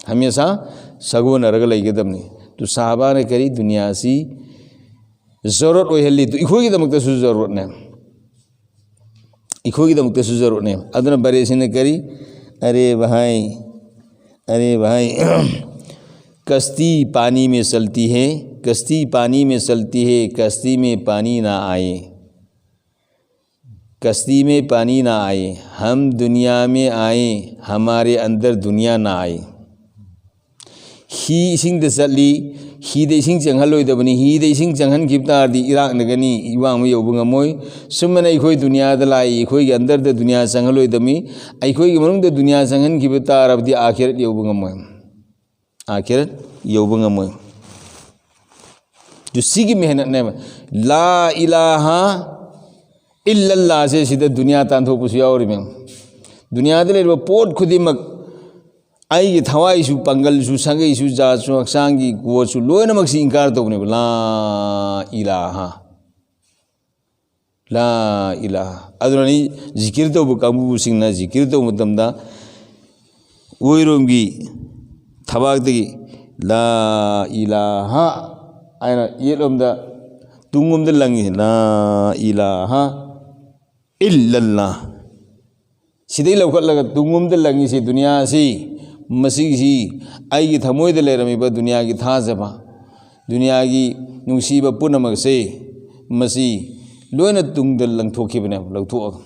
ꯍꯃꯦꯁꯥ ꯁꯥꯒꯣꯟꯅꯔꯒ ꯂꯩꯒꯗꯕꯅꯤ꯫ ꯑꯗꯨ ꯁꯍꯥꯕꯥꯅ ꯀꯔꯤ? ꯗꯨꯅꯤꯌꯥꯁꯤ ꯖꯔꯨꯔꯠ ꯑꯣꯏꯍꯜꯂꯤ꯫ ꯑꯗꯨ ꯑꯩꯈꯣꯏꯒꯤꯗꯃꯛꯇꯁꯨ ꯖꯔꯨꯔꯠꯅꯦ꯫ ꯑꯩꯈꯣꯏꯒꯤꯗꯃꯛꯇꯁꯨ ꯖꯔꯨꯔꯠꯅꯦ꯫ ꯑꯗꯨꯅ ꯕꯔꯦꯁꯤꯅ ꯀꯔꯤ? "ꯑꯔꯦ ꯚꯥꯏ, ꯑꯔꯦ ꯚꯥꯏ, ꯀꯁꯇꯤ ꯄꯥꯅꯤ ꯃꯦ ꯆꯜꯇꯤ ꯍꯦ, ꯀꯁꯇꯤ ꯄꯥꯅꯤ ꯃꯦ ꯆꯜꯇꯤ ꯍꯦ, ꯀꯁꯇꯤ ꯃꯦ ꯄꯥꯅꯤ ꯅꯥ ꯑꯥꯌꯦ, ꯀꯁꯇꯤ ꯃꯦ ꯄꯥꯅꯤ ꯅꯥ ꯑꯥꯌꯦ, ꯍꯝ ꯗꯨꯅꯤꯌꯥ ꯃꯦ ꯑꯥꯌꯦ, ꯍꯃꯥꯔꯦ ꯑꯟꯗꯔ ꯗꯨꯅꯤꯌꯥ ꯅꯥ ꯑꯥꯌꯦ"꯫ ꯍꯤ ꯏꯁꯤꯡꯗ ꯆꯠꯂꯤ, ꯍꯤꯗ ꯏꯁꯤꯡ ꯆꯪꯍꯜꯂꯣꯏꯗꯕꯅꯤ꯫ ꯍꯤꯗ ꯏꯁꯤꯡ ꯆꯪꯍꯟꯈꯤꯕ ꯇꯥꯔꯗꯤ ꯏꯔꯥꯛꯅꯒꯅꯤ, ꯏꯋꯥꯡꯕ ꯌꯧꯕ ꯉꯝꯃꯣꯏ꯫ ꯁꯨꯝꯕꯅ ꯑꯩꯈꯣꯏ ꯗꯨꯅꯤꯌꯥꯗ ꯂꯥꯛꯏ, ꯑꯩꯈꯣꯏꯒꯤ ꯑꯟꯗꯔꯗ ꯗꯨꯅꯤꯌꯥ ꯆꯪꯍꯜꯂꯣꯏꯗꯕꯅꯤ꯫ ꯑꯩꯈꯣꯏꯒꯤ ꯃꯅꯨꯡꯗ ꯗꯨꯅꯤꯌꯥ ꯆꯪꯍꯟꯈꯤꯕ ꯇꯥꯔꯕꯗꯤ ꯑꯥꯈꯤꯔꯠ ꯌꯧꯕ ꯉꯝꯃꯣꯏ, ꯑꯥꯈꯤꯔꯠ ꯌꯧꯕ ꯉꯝꯃꯣꯏ꯫ ꯑꯗꯨ ꯁꯤꯒꯤ ꯃꯦꯍꯅꯠꯅꯦꯕ꯫ ꯂꯥ ꯏꯂꯥꯍ ꯏꯜꯂꯜꯂꯥꯍꯁꯦ ꯁꯤꯗ ꯗꯨꯅꯤꯌꯥ ꯇꯥꯟꯊꯣꯛꯄꯁꯨ ꯌꯥꯎꯔꯤꯃꯦ꯫ ꯗꯨꯅꯤꯌꯥꯗ ꯂꯩꯔꯤꯕ ꯄꯣꯠ ꯈꯨꯗꯤꯡꯃꯛ, ꯑꯩꯒꯤ ꯊꯋꯥꯏꯁꯨ, ꯄꯥꯡꯒꯜꯁꯨ, ꯁꯥꯒꯩꯁꯨ, ꯖꯥꯠꯁꯨ, ꯍꯛꯆꯥꯡꯒꯤ ꯀꯣꯠꯁꯨ, ꯂꯣꯏꯅꯃꯛꯁꯤ ꯏꯟꯀꯥꯔ ꯇꯧꯕꯅꯦꯕ꯫ ꯂꯥ ꯏꯂꯥꯍ, ꯂꯥ ꯏꯂꯥꯍ꯫ ꯑꯗꯨꯅꯅꯤ ꯖꯤꯀꯤꯔ ꯇꯧꯕ ꯀꯥꯡꯕꯨꯁꯤꯡꯅ ꯖꯤꯀꯤꯔ ꯇꯧꯕ ꯃꯇꯝꯗ ꯑꯣꯏꯔꯣꯝꯒꯤ ꯊꯕꯥꯛꯇꯒꯤ "ꯂꯥ ꯏꯂꯥꯍ" ꯍꯥꯏꯅ ꯌꯦꯠꯂꯣꯝꯗ, ꯇꯨꯡꯂꯣꯝꯗ ꯂꯪꯉꯤ, "ꯂꯥ ꯏꯂꯥꯍ ꯏꯜꯂꯜꯂꯥꯍ"꯫ ꯁꯤꯗꯩ ꯂꯧꯈꯠꯂꯒ ꯇꯨꯡꯂꯣꯝꯗ ꯂꯪꯉꯤꯁꯤ, ꯗꯨꯅꯤꯌꯥꯁꯤ, ꯃꯁꯤꯒꯤꯁꯤ, ꯑꯩꯒꯤ ꯊꯃꯣꯏꯗ ꯂꯩꯔꯝꯃꯤꯕ ꯗꯨꯅꯤꯌꯥꯒꯤ ꯊꯥꯖꯕ, ꯗꯨꯅꯤꯌꯥꯒꯤ ꯅꯨꯡꯁꯤꯕ ꯄꯨꯝꯅꯃꯛꯁꯦ, ꯃꯁꯤ ꯂꯣꯏꯅ ꯇꯨꯡꯗ ꯂꯪꯊꯣꯛꯈꯤꯕꯅꯦꯕ, ꯂꯧꯊꯣꯛꯑꯒ꯫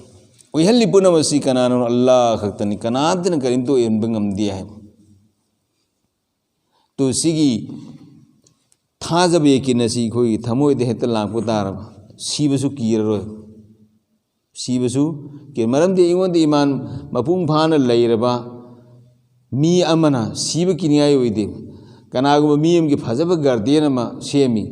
ꯑꯣꯏꯍꯜꯂꯤ ꯄꯨꯝꯅꯃꯛꯁꯤ ꯀꯅꯥꯅꯣ? ꯑꯜꯂꯥꯍ ꯈꯛꯇꯅꯤ꯫ ꯀꯅꯥꯝꯇꯅ ꯀꯔꯤꯝꯇ ꯑꯣꯏꯍꯟꯕ ꯉꯝꯗꯦ ꯍꯥꯏꯕ꯫ ꯇꯨ ꯁꯤꯒꯤ ꯊꯥꯖꯕ ꯌꯦꯀꯤꯟ ꯑꯁꯤ ꯑꯩꯈꯣꯏꯒꯤ ꯊꯃꯣꯏꯗ ꯍꯦꯛꯇ ꯂꯥꯛꯄ ꯇꯥꯔꯕ, ꯁꯤꯕꯁꯨ ꯀꯤꯔꯔꯣꯏ꯫ ꯁꯤꯕꯁꯨ ꯀꯤ-, ꯃꯔꯝꯗꯤ ꯑꯩꯉꯣꯟꯗ ꯏꯃꯥꯟ ꯃꯄꯨꯡ ꯐꯥꯅ ꯂꯩꯔꯕ ꯃꯤ ꯑꯃꯅ ꯁꯤꯕ ꯀꯤꯅꯤꯡꯉꯥꯏ ꯑꯣꯏꯗꯦ꯫ ꯀꯅꯥꯒꯨꯝꯕ ꯃꯤ ꯑꯃꯒꯤ ꯐꯖꯕ ꯒꯥꯔꯗꯦꯟ ꯑꯃ ꯁꯦꯝꯃꯤ꯫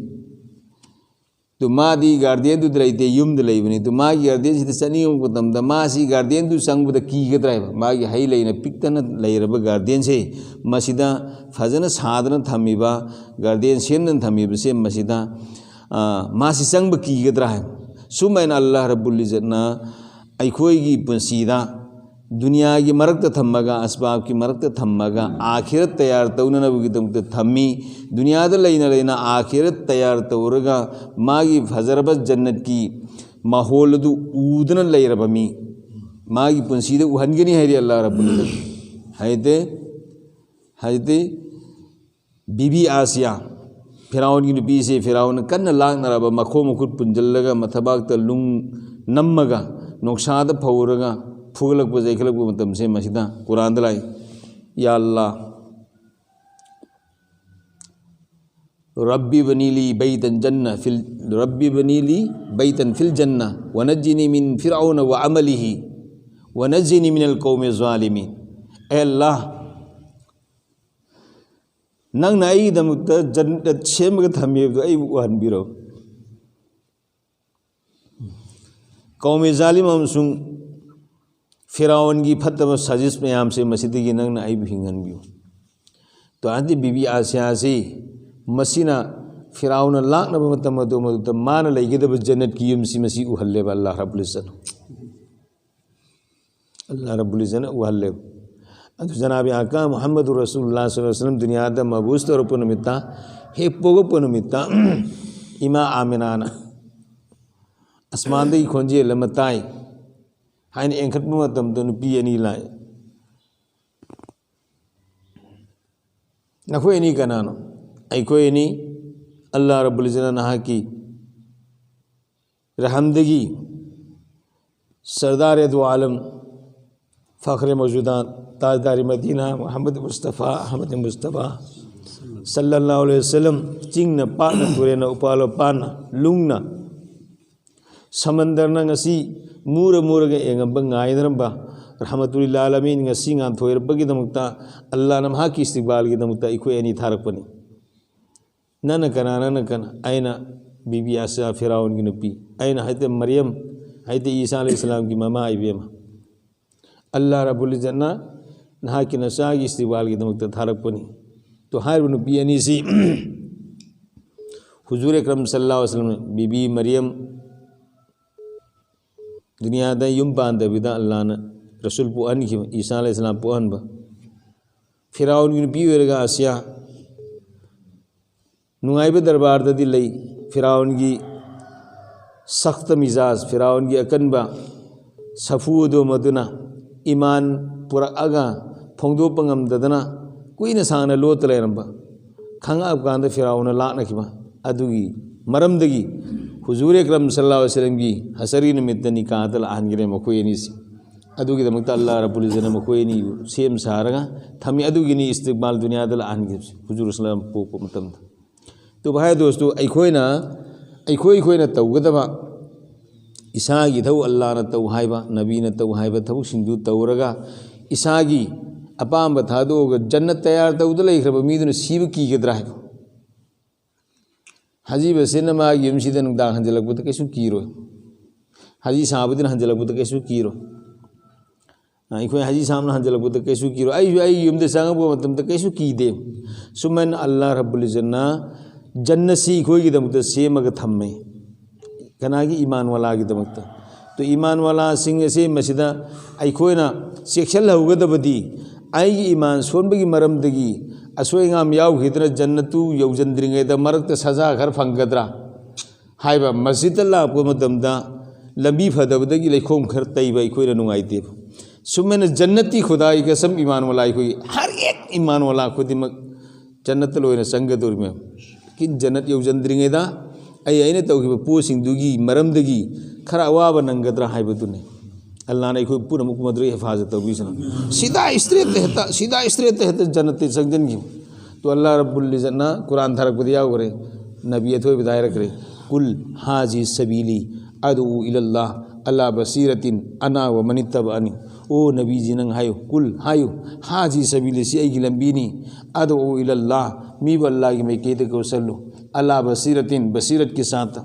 ꯑꯗꯨ ꯃꯥꯗꯤ ꯒꯥꯔꯗꯦꯟꯗꯨꯗ ꯂꯩꯇꯦ, ꯌꯨꯝꯗ ꯂꯩꯕꯅꯤ꯫ ꯑꯗꯨ ꯃꯥꯒꯤ ꯒꯥꯔꯗꯦꯟꯁꯤꯗ ꯆꯠꯅꯤꯡꯉꯛꯄ ꯃꯇꯝꯗ ꯃꯥꯁꯤ ꯒꯥꯔꯗꯦꯟꯗꯨ ꯆꯪꯕꯗ ꯀꯤꯒꯗ꯭ꯔꯥ ꯍꯥꯏꯕ? ꯃꯥꯒꯤ ꯍꯩ ꯂꯩꯅ ꯄꯤꯛꯇꯅ ꯂꯩꯔꯕ ꯒꯥꯔꯗꯦꯟꯁꯦ, ꯃꯁꯤꯗ ꯐꯖꯅ ꯁꯥꯗꯅ ꯊꯝꯃꯤꯕ, ꯒꯥꯔꯗꯦꯟ ꯁꯦꯝꯗꯅ ꯊꯝꯃꯤꯕꯁꯦ, ꯃꯁꯤꯗ, ꯑ, ꯃꯥꯁꯤ ꯆꯪꯕ ꯀꯤꯒꯗ꯭ꯔꯥ ꯍꯥꯏꯕ? ꯁꯨꯃꯥꯏꯅ ꯑꯜꯂꯥꯍ ꯔꯕꯨꯜ ꯏꯖꯠꯅ ꯑꯩꯈꯣꯏꯒꯤ ꯄꯨꯟꯁꯤꯗ ꯗꯨꯅꯤꯌꯥꯒꯤ ꯃꯔꯛꯇ ꯊꯝꯃꯒ, ꯑꯁꯕꯥꯕꯀꯤ ꯃꯔꯛꯇ ꯊꯝꯃꯒ, ꯑꯥꯈꯤꯔꯠ ꯇꯌꯥꯔ ꯇꯧꯅꯅꯕꯒꯤꯗꯃꯛꯇ ꯊꯝꯃꯤ꯫ ꯗꯨꯅꯤꯌꯥꯗ ꯂꯩꯅ ꯂꯩꯅ ꯑꯥꯈꯤꯔꯠ ꯇꯌꯥꯔ ꯇꯧꯔꯒ, ꯃꯥꯒꯤ ꯐꯖꯔꯕ ꯖꯟꯅꯠꯀꯤ ꯃꯍꯣꯜ ꯑꯗꯨ ꯎꯗꯅ ꯂꯩꯔꯕ ꯃꯤ, ꯃꯥꯒꯤ ꯄꯨꯟꯁꯤꯗ ꯎꯍꯟꯒꯅꯤ ꯍꯥꯏꯔꯤ ꯑꯜꯂꯥꯍ ꯔꯕꯨꯜ ꯏꯖ꯭ꯖꯠ꯫ ꯍꯥꯏꯗꯤ, ꯍꯥꯏꯗꯤ, ꯕꯤꯕꯤ ꯑꯥꯁꯤꯌꯥ, ꯐꯤꯔꯥꯎꯟꯒꯤ ꯅꯨꯄꯤꯁꯦ, ꯐꯤꯔꯥꯎꯟꯅ ꯀꯟꯅ ꯂꯥꯛꯅꯔꯕ, ꯃꯈꯣꯡ ꯃꯈꯨꯠ ꯄꯨꯟꯁꯤꯜꯂꯒ, ꯃꯊꯕꯥꯛꯇ ꯅꯨꯡ ꯅꯝꯃꯒ, ꯅꯣꯡꯁꯥꯗ ꯐꯧꯔꯒ ꯐꯨꯒꯠꯂꯛꯄ, ꯆꯩꯈꯠꯂꯛꯄ ꯃꯇꯝꯁꯦ, ꯃꯁꯤꯗ ꯀꯨꯔꯥꯟꯗ ꯂꯥꯛꯏ, "ꯌꯥ ꯑꯜꯂꯥꯍ, ꯔꯕꯤ ꯕꯅꯤ ꯂꯤ ꯕꯩꯇꯟ ꯖꯟꯅ ꯐꯤꯜ, ꯔꯕꯤ ꯕꯅꯤ ꯂꯤ ꯕꯩꯇꯟ ꯐꯤꯜ ꯖꯟꯅ, ꯋꯅꯖꯤꯅꯤ ꯃꯤꯟ ꯐꯤꯔꯥꯎꯅ ꯋ ꯑꯃꯂꯤꯍꯤ, ꯋꯅꯖꯤꯅꯤ ꯃꯤꯅꯜ ꯀꯧꯃꯤ ꯖꯥꯂꯤꯃꯤꯟ"꯫ ꯑꯦ ꯑꯜꯂꯥꯍ, ꯅꯪꯅ ꯑꯩꯒꯤꯗꯃꯛꯇ ꯖꯟꯅꯠ ꯁꯦꯝꯃꯒ ꯊꯝꯃꯤꯕꯗꯨ ꯑꯩꯕꯨ ꯎꯍꯟꯕꯤꯔꯣ꯫ ꯀꯧꯃꯤ ꯖꯥꯂꯤꯝ ꯑꯃꯁꯨꯡ ꯐꯤꯔꯥꯎꯟꯒꯤ ꯐꯠꯇꯕ ꯁꯥꯖꯤꯁ ꯃꯌꯥꯝꯁꯦ ꯃꯁꯤꯗꯒꯤ ꯅꯪꯅ ꯑꯩꯕꯨ ꯍꯤꯡꯍꯟꯕꯤꯌꯨ꯫ ꯇꯣ ꯑꯗꯤ ꯕꯤꯕꯤ ꯑꯥꯁꯤꯌꯥꯁꯤ ꯃꯁꯤꯅ ꯐꯤꯔꯥꯎꯅ ꯂꯥꯛꯅꯕ ꯃꯇꯝ ꯑꯗꯨ, ꯃꯗꯨꯗ ꯃꯥꯅ ꯂꯩꯒꯗꯕ ꯖꯟꯅꯠꯀꯤ ꯌꯨꯝꯁꯤ ꯃꯁꯤ ꯎꯍꯜꯂꯦꯕ ꯑꯜꯂꯥꯍ ꯔꯕꯨꯜ ꯏꯖ꯭ꯖꯠꯅ꯫ ꯑꯜꯂꯥꯍ ꯔꯕꯨꯜ ꯏꯖ꯭ꯖꯠꯅ ꯎꯍꯜꯂꯦꯕ꯫ ꯑꯗꯨ ꯖꯅꯥꯕꯤ ꯑꯥꯀꯥ ꯃꯨꯍꯝꯃꯗꯨ ꯔꯁꯨꯜꯂꯥꯍ ꯁꯜꯂꯜꯂꯥꯍꯨ ꯑꯂꯥꯏꯍꯤ ꯋꯥꯁꯜꯂꯝ ꯗꯨꯅꯤꯌꯥꯗ ꯃꯕꯨꯁ ꯇꯧꯔꯛꯄ ꯅꯨꯃꯤꯠꯇ, ꯍꯦꯛ ꯄꯣꯛꯂꯛꯄ ꯅꯨꯃꯤꯠꯇ, ꯏꯃꯥ ꯑꯥꯃꯤꯅꯥꯅ ꯑꯁꯃꯥꯟꯗꯒꯤ ꯈꯣꯟꯖꯦꯜ ꯑꯃ ꯇꯥꯏ ꯍꯥꯏꯅ ꯌꯦꯡꯈꯠꯄ ꯃꯇꯝꯗ ꯅꯨꯄꯤ ꯑꯅꯤ ꯂꯥꯛꯏ꯫ "ꯅꯈꯣꯏ ꯑꯅꯤ ꯀꯅꯥꯅꯣ?" "ꯑꯩꯈꯣꯏ ꯑꯅꯤ ꯑꯜꯂꯥꯍ ꯔꯕꯨꯜ ꯏꯖ꯭ꯖꯠꯅ ꯅꯍꯥꯛꯀꯤ ꯔꯍꯝꯗꯒꯤ ꯁꯔꯗꯥꯔ ꯗꯨ ꯑꯥꯂꯝ, ꯐꯈ꯭ꯔꯦ ꯃꯧꯖꯨꯗꯥꯠ, ꯇꯥꯖꯗꯥꯔꯤ ꯃꯗꯤꯅꯥ, ꯃꯨꯍꯝꯃꯗ ꯃꯨꯁꯇꯐꯥ, ꯑꯍꯃꯗ ꯃꯨꯁꯇꯐꯥ, ꯁꯜꯂꯜꯂꯥꯍꯨ ꯑꯂꯥꯏꯍꯤ ꯋꯥꯁꯜꯂꯝ, ꯆꯤꯡꯅ, ꯄꯥꯠꯅ, ꯇꯨꯔꯦꯜꯅ, ꯎꯄꯥꯜ ꯋꯥꯄꯥꯜꯅ, ꯂꯨꯡꯅ, ꯁꯃꯟꯗꯔꯅ ꯉꯁꯤ ꯃꯨꯔ ꯃꯨꯔꯒ ꯌꯦꯡꯉꯝꯕ, ꯉꯥꯏꯅꯔꯝꯕ, ꯔꯍꯃꯇꯨꯜꯂꯤꯜ ꯑꯥꯂꯃꯤꯟ ꯉꯁꯤ ꯉꯥꯟꯊꯣꯏꯔꯛꯄꯒꯤꯗꯃꯛꯇ, ꯑꯜꯂꯥꯍꯅ ꯃꯍꯥꯛꯀꯤ ꯏꯁꯇꯤꯛꯕꯥꯜꯒꯤꯗꯃꯛꯇ ꯑꯩꯈꯣꯏ ꯑꯅꯤ ꯊꯥꯔꯛꯄꯅꯤ꯫ ꯅꯪꯅ ꯀꯅꯥ? ꯅꯪꯅ ꯀꯅꯥ?" ꯑꯩꯅ ꯕꯤꯕꯤ ꯑꯥꯁꯤꯌꯥ, ꯐꯤꯔꯥꯎꯟꯒꯤ ꯅꯨꯄꯤ꯫ ꯑꯩꯅ ꯍꯥꯏꯗꯤ ꯃꯔꯤꯌꯝ, ꯍꯥꯏꯗꯤ ꯏꯁꯥ ꯑꯂꯩꯍꯤ ꯁꯂꯥꯝꯒꯤ ꯃꯃꯥ ꯏꯕꯦꯝꯃ꯫ ꯑꯜꯂꯥꯍ ꯔꯕꯨꯜ ꯏꯖ꯭ꯖꯠꯅ ꯅꯍꯥꯛꯀꯤ ꯅꯆꯥꯒꯤ ꯏꯁꯇꯤꯛꯕꯥꯜꯒꯤꯗꯃꯛꯇ ꯊꯥꯔꯛꯄꯅꯤ꯫ ꯇꯣ ꯍꯥꯏꯔꯤꯕ ꯅꯨꯄꯤ ꯑꯅꯤꯁꯤ ꯍꯨꯖꯨꯔ ꯑꯀꯔꯝ ꯁꯜꯂꯜꯂꯥꯍꯨ ꯑꯂꯥꯏꯍꯤ ꯋꯥꯁꯜꯂꯝ, ꯕꯤꯕꯤ ꯃꯔꯤꯌꯝ ꯗꯨꯅꯤꯌꯥꯗ ꯌꯨꯝ ꯄꯥꯟꯗꯕꯤꯗ ꯑꯜꯂꯥꯍꯅ ꯔꯁꯨꯜ ꯄꯣꯛꯍꯟꯈꯤꯕ, ꯏꯁꯥ ꯑꯂꯩꯍꯤꯁꯁꯂꯥꯝ ꯄꯣꯛꯍꯟꯕ꯫ ꯐꯤꯔꯥꯎꯟꯒꯤ ꯅꯨꯄꯤ ꯑꯣꯏꯔꯒ ꯑꯁꯤꯌꯥ, ꯅꯨꯡꯉꯥꯏꯕ ꯗꯔꯕꯥꯔꯗꯗꯤ ꯂꯩ꯫ ꯐꯤꯔꯥꯎꯟꯒꯤ ꯁꯈ꯭ꯇ ꯃꯤꯖꯥꯖ, ꯐꯤꯔꯥꯎꯟꯒꯤ ꯑꯀꯟꯕ ꯁꯥꯐꯨ ꯑꯗꯨ ꯃꯗꯨꯅ ꯏꯃꯥꯟ ꯄꯨꯔꯛꯑꯒ ꯐꯣꯡꯗꯣꯛꯄ ꯉꯝꯗꯗꯅ ꯀꯨꯏꯅ ꯁꯥꯡꯅ ꯂꯣꯠꯇ ꯂꯩꯔꯝꯕ, ꯈꯪꯉꯛꯑꯕ ꯀꯥꯟꯗ ꯐꯤꯔꯥꯎꯟꯅ ꯂꯥꯛꯅꯈꯤꯕ ꯑꯗꯨꯒꯤ ꯃꯔꯝꯗꯒꯤ ꯍꯨꯖꯨꯔ ꯑꯦꯀ꯭ꯔꯝ ꯁꯜꯂꯜꯂꯥꯍꯨ ꯑꯂꯩꯍꯤ ꯋꯁꯜꯂꯝꯒꯤ ꯍꯁꯔꯤ ꯅꯨꯃꯤꯠꯇ ꯅꯤꯀꯥꯗ ꯂꯥꯛꯍꯟꯈ꯭ꯔꯦ ꯃꯈꯣꯏ ꯑꯅꯤꯁꯤ꯫ ꯑꯗꯨꯒꯤꯗꯃꯛꯇ ꯑꯜꯂꯥꯍ ꯔꯕꯨꯜ ꯏꯖꯠꯅ ꯃꯈꯣꯏ ꯑꯅꯤꯕꯨ ꯁꯦꯝ ꯁꯥꯔꯒ ꯊꯝꯃꯤ꯫ ꯑꯗꯨꯒꯤꯅꯤ ꯏꯁꯇꯤꯛꯕꯥꯜ ꯗꯨꯅꯤꯌꯥꯗ ꯂꯥꯛꯍꯟꯈꯤꯕꯁꯦ, ꯍꯨꯖꯨꯔ ꯁꯜꯂꯝ ꯄꯣꯛꯄ ꯃꯇꯝꯗ꯫ ꯑꯗꯨꯕꯨ ꯍꯥꯏ ꯗꯣꯁꯇꯨ, ꯑꯩꯈꯣꯏꯅ, ꯑꯩꯈꯣꯏ ꯑꯩꯈꯣꯏꯅ ꯇꯧꯒꯗꯕ, ꯏꯁꯥꯒꯤ ꯊꯕꯛ ꯑꯜꯂꯥꯍꯅ ꯇꯧ ꯍꯥꯏꯕ, ꯅꯕꯤꯅ ꯇꯧ ꯍꯥꯏꯕ ꯊꯕꯛꯁꯤꯡꯗꯨ ꯇꯧꯔꯒ, ꯏꯁꯥꯒꯤ ꯑꯄꯥꯝꯕ ꯊꯥꯗꯣꯛꯑꯒ ꯖꯟꯅꯠ ꯇꯌꯥꯔ ꯇꯧꯗ ꯂꯩꯈ꯭ꯔꯕ ꯃꯤꯗꯨꯅ ꯁꯤꯕ ꯀꯤꯒꯗ꯭ꯔꯥ ꯍꯥꯏꯕ꯫ ꯍꯥꯖꯤ ꯕꯁꯤꯔꯅ ꯃꯥꯒꯤ ꯌꯨꯝꯁꯤꯗ ꯅꯨꯡꯗꯥꯡ ꯍꯟꯖꯤꯜꯂꯛꯄꯗ ꯀꯩꯁꯨ ꯀꯤꯔꯣꯏ꯫ ꯍꯥꯖꯤ ꯁꯥꯕꯗꯨꯅ ꯍꯟꯖꯤꯜꯂꯛꯄꯗ ꯀꯩꯁꯨ ꯀꯤꯔꯣꯏ꯫ ꯑꯩꯈꯣꯏ ꯍꯥꯖꯤ ꯁꯥꯕꯅ ꯍꯟꯖꯤꯜꯂꯛꯄꯗ ꯀꯩꯁꯨ ꯀꯤꯔꯣꯏ꯫ ꯑꯩꯁꯨ ꯑꯩꯒꯤ ꯌꯨꯝꯗ ꯆꯪꯉꯛꯄ ꯃꯇꯝꯗ ꯀꯩꯁꯨ ꯀꯤꯗꯦ꯫ ꯁꯨꯃꯥꯏꯅ ꯑꯜꯂꯥꯍ ꯔꯕꯨꯜ ꯏꯖꯠꯅ ꯖꯟꯅꯠꯁꯤ ꯑꯩꯈꯣꯏꯒꯤꯗꯃꯛꯇ ꯁꯦꯝꯃꯒ ꯊꯝꯃꯦ꯫ ꯀꯅꯥꯒꯤ? ꯏꯃꯥꯟ ꯋꯥꯂꯥꯒꯤꯗꯃꯛꯇ꯫ ꯑꯗꯨ ꯏꯃꯥꯟ ꯋꯥꯂꯥꯁꯤꯡ ꯑꯁꯤ ꯃꯁꯤꯗ ꯑꯩꯈꯣꯏꯅ ꯆꯦꯛꯁꯤꯜꯍꯧꯒꯗꯕꯗꯤ, ꯑꯩꯒꯤ ꯏꯃꯥꯟ ꯁꯣꯟꯕꯒꯤ ꯃꯔꯝꯗꯒꯤ ꯑꯁꯣꯏ ꯑꯉꯥꯝ ꯌꯥꯎꯈꯤꯗꯅ ꯖꯟꯅꯠꯇꯨ ꯌꯧꯁꯤꯟꯗ꯭ꯔꯤꯉꯩꯗ ꯃꯔꯛꯇ ꯁꯖꯥ ꯈꯔ ꯐꯪꯒꯗ꯭ꯔꯥ ꯍꯥꯏꯕ꯫ ꯃꯁꯖꯤꯠꯇ ꯂꯥꯛꯄ ꯃꯇꯝꯗ ꯂꯝꯕꯤ ꯐꯗꯕꯗꯒꯤ ꯂꯩꯈꯣꯝ ꯈꯔ ꯇꯩꯕ ꯑꯩꯈꯣꯏꯅ ꯅꯨꯡꯉꯥꯏꯇꯦꯕ꯫ ꯁꯨꯃꯥꯏꯅ ꯖꯟꯅꯠꯇꯤ ꯈꯨꯗꯥꯏ ꯀꯁꯝ ꯏꯃꯥꯟ ꯋꯥꯂꯥ ꯑꯩꯈꯣꯏꯒꯤ ꯍꯔ ꯑꯦꯛ ꯏꯃꯥꯟ ꯋꯥꯂꯥ ꯈꯨꯗꯤꯡꯃꯛ ꯖꯟꯅꯠꯇ ꯂꯣꯏꯅ ꯆꯪꯒꯗꯧꯔꯤꯕꯅꯤ꯫ ꯂꯦꯀꯤꯟ ꯖꯟꯅꯠ ꯌꯧꯁꯤꯟꯗ꯭ꯔꯤꯉꯩꯗ ꯑꯩ ꯑꯩꯅ ꯇꯧꯈꯤꯕ ꯄꯣꯠꯁꯤꯡꯗꯨꯒꯤ ꯃꯔꯝꯗꯒꯤ ꯈꯔ ꯑꯋꯥꯕ ꯅꯪꯒꯗ꯭ꯔꯥ ꯍꯥꯏꯕꯗꯨꯅꯤ꯫ ꯑꯜꯂꯥꯍꯅ ꯑꯩꯈꯣꯏ ꯄꯨꯝꯅꯃꯛ ꯃꯗꯨꯗꯒꯤ ꯍꯤꯐꯥꯖꯠ ꯇꯧꯕꯤꯁꯅꯨ꯫ ꯁꯤꯗꯥ ꯏꯁꯇ꯭ꯔꯦꯠꯇ ꯍꯦꯛꯇ, ꯁꯤꯗꯥ ꯏꯁꯇ꯭ꯔꯦꯠꯇ ꯍꯦꯛꯇ ꯖꯟꯅꯠꯇ ꯆꯪꯁꯤꯟꯈꯤꯕ꯫ ꯇꯣ ꯑꯜꯂꯥꯍ ꯔꯕꯨꯜ ꯏꯖꯠꯅ ꯀꯨꯔꯥꯟ ꯊꯥꯔꯛꯄꯗ ꯌꯥꯎꯈ꯭ꯔꯦ, ꯅꯕꯤ ꯑꯊꯣꯏꯕꯗ ꯍꯥꯏꯔꯛꯈ꯭ꯔꯦ, "ꯀꯨꯜ ꯍꯥꯖꯤ ꯁꯕꯤꯂꯤ ꯑꯗꯨ ꯏꯂꯜꯂꯥꯍ ꯑꯂꯥ ꯕꯁꯤꯔꯇꯤꯟ ꯑꯅꯥ ꯋ ꯃꯅꯤꯠꯇꯕ ꯑꯅꯤ"꯫ ꯑꯣ ꯅꯕꯤꯖꯤ, ꯅꯪ ꯍꯥꯏꯌꯨ, "ꯀꯨꯜ", ꯍꯥꯏꯌꯨ, "ꯍꯥꯖꯤ ꯁꯕꯤꯂꯤ", ꯁꯤ ꯑꯩꯒꯤ ꯂꯝꯕꯤꯅꯤ, "ꯑꯗꯨ ꯏꯂꯜꯂꯥꯍ", ꯃꯤꯕꯨ ꯑꯜꯂꯥꯍꯒꯤ ꯃꯥꯏꯀꯩꯗ ꯀꯧꯁꯜꯂꯨ, "ꯑꯂꯥ ꯕꯁꯤꯔꯇꯤꯟ", ꯕꯁꯤꯔꯠꯀꯤ ꯁꯥꯠꯇ,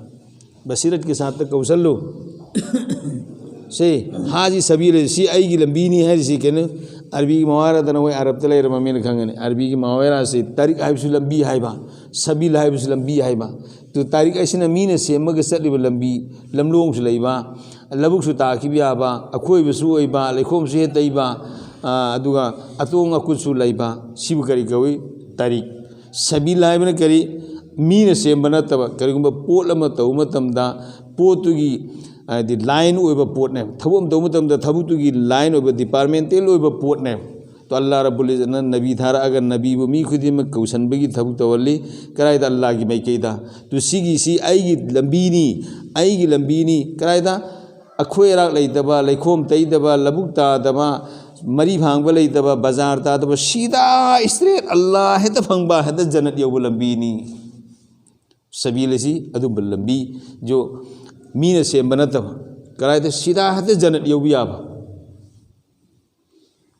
ꯕꯁꯤꯔꯠꯀꯤ ꯁꯥꯠꯇ ꯀꯧꯁꯜꯂꯨ꯫ ꯁꯤ ꯍꯥꯖꯤ ꯁꯕꯤꯂꯤ, ꯁꯤ ꯑꯩꯒꯤ ꯂꯝꯕꯤꯅꯤ ꯍꯥꯏꯔꯤꯁꯤ ꯀꯩꯅꯣ? ꯑꯔꯕꯤꯒꯤ ꯃꯋꯥꯔꯗꯅ ꯍꯣꯏ ꯑꯔꯕꯇ ꯂꯩꯔꯝꯃꯃꯤꯅ ꯈꯪꯒꯅꯤ꯫ ꯑꯔꯕꯤꯒꯤ ꯃꯋꯥꯔꯥꯁꯤ ꯇꯥꯔꯤꯛ ꯍꯥꯏꯕꯁꯨ ꯂꯝꯕꯤ ꯍꯥꯏꯕ, ꯁꯕꯤꯜ ꯍꯥꯏꯕꯁꯨ ꯂꯝꯕꯤ ꯍꯥꯏꯕ꯫ ꯑꯗꯨ ꯇꯥꯔꯤꯛ ꯍꯥꯏꯁꯤꯅ ꯃꯤꯅ ꯁꯦꯝꯃꯒ ꯆꯠꯂꯤꯕ ꯂꯝꯕꯤ, ꯂꯝꯂꯣꯡꯁꯨ ꯂꯩꯕ, ꯂꯧꯕꯨꯛꯁꯨ ꯇꯥꯈꯤꯕ ꯌꯥꯕ, ꯑꯀꯣꯏꯕꯁꯨ ꯑꯣꯏꯕ, ꯂꯩꯈꯣꯝꯁꯨ ꯍꯦꯛ ꯇꯩꯕ, ꯑ, ꯑꯗꯨꯒ ꯑꯇꯣꯡ ꯑꯀꯨꯠꯁꯨ ꯂꯩꯕ꯫ ꯁꯤꯕꯨ ꯀꯔꯤ ꯀꯧꯏ? ꯇꯔꯤꯛ꯫ ꯁꯕꯤꯜ ꯍꯥꯏꯕꯅ ꯀꯔꯤ? ꯃꯤꯅ ꯁꯦꯝꯕ ꯅꯠꯇꯕ, ꯀꯔꯤꯒꯨꯝꯕ ꯄꯣꯠ ꯑꯃ ꯇꯧꯕ ꯃꯇꯝꯗ ꯄꯣꯠꯇꯨꯒꯤ, ꯍꯥꯏꯗꯤ, line ꯑꯣꯏꯕ ꯄꯣꯠꯅꯦꯕ꯫ ꯊꯕꯛ ꯑꯃ ꯇꯧꯕ ꯃꯇꯝꯗ ꯊꯕꯛꯇꯨꯒꯤ line ꯑꯣꯏꯕ, departmental ꯑꯣꯏꯕ ꯄꯣꯠꯅꯦꯕ꯫ ꯇꯣ ꯑꯜꯂꯥꯍ ꯔꯕꯨꯜ ꯏꯖꯠꯅ ꯅꯕꯤ ꯊꯥꯔꯛꯑꯒ ꯅꯕꯤꯕꯨ ꯃꯤ ꯈꯨꯗꯤꯡꯃꯛ ꯀꯧꯁꯟꯕꯒꯤ ꯊꯕꯛ ꯇꯧꯍꯜꯂꯤ꯫ ꯀꯗꯥꯏꯗ? ꯑꯜꯂꯥꯍꯒꯤ ꯃꯥꯏꯀꯩꯗ꯫ ꯇꯨ ꯁꯤꯒꯤꯁꯤ ꯑꯩꯒꯤ ꯂꯝꯕꯤꯅꯤ, ꯑꯩꯒꯤ ꯂꯝꯕꯤꯅꯤ꯫ ꯀꯗꯥꯏꯗ? ꯑꯈꯣꯏ ꯑꯔꯥꯛ ꯂꯩꯇꯕ, ꯂꯩꯈꯣꯝ ꯇꯩꯗꯕ, ꯂꯧꯕꯨꯛ ꯇꯥꯗꯕ, ꯃꯔꯤ ꯐꯥꯡꯕ ꯂꯩꯇꯕ, ꯕꯖꯥꯔ ꯇꯥꯗꯕ, ꯁꯤꯗꯥ straight ꯑꯜꯂꯥꯍ ꯍꯦꯛꯇ ꯐꯪꯕ, ꯍꯦꯛꯇ ꯖꯟꯅꯠ ꯌꯧꯕ ꯂꯝꯕꯤꯅꯤ꯫ ꯁꯕꯤꯜ ꯑꯁꯤ ꯑꯗꯨꯝꯕ ꯂꯝꯕꯤ, ꯖꯣ, ꯃꯤꯅ ꯁꯦꯝꯕ ꯅꯠꯇꯕ, ꯀꯗꯥꯏꯗ? ꯁꯤꯗꯥ ꯍꯦꯛꯇ ꯖꯟꯅꯠ ꯌꯧꯕ ꯌꯥꯕ꯫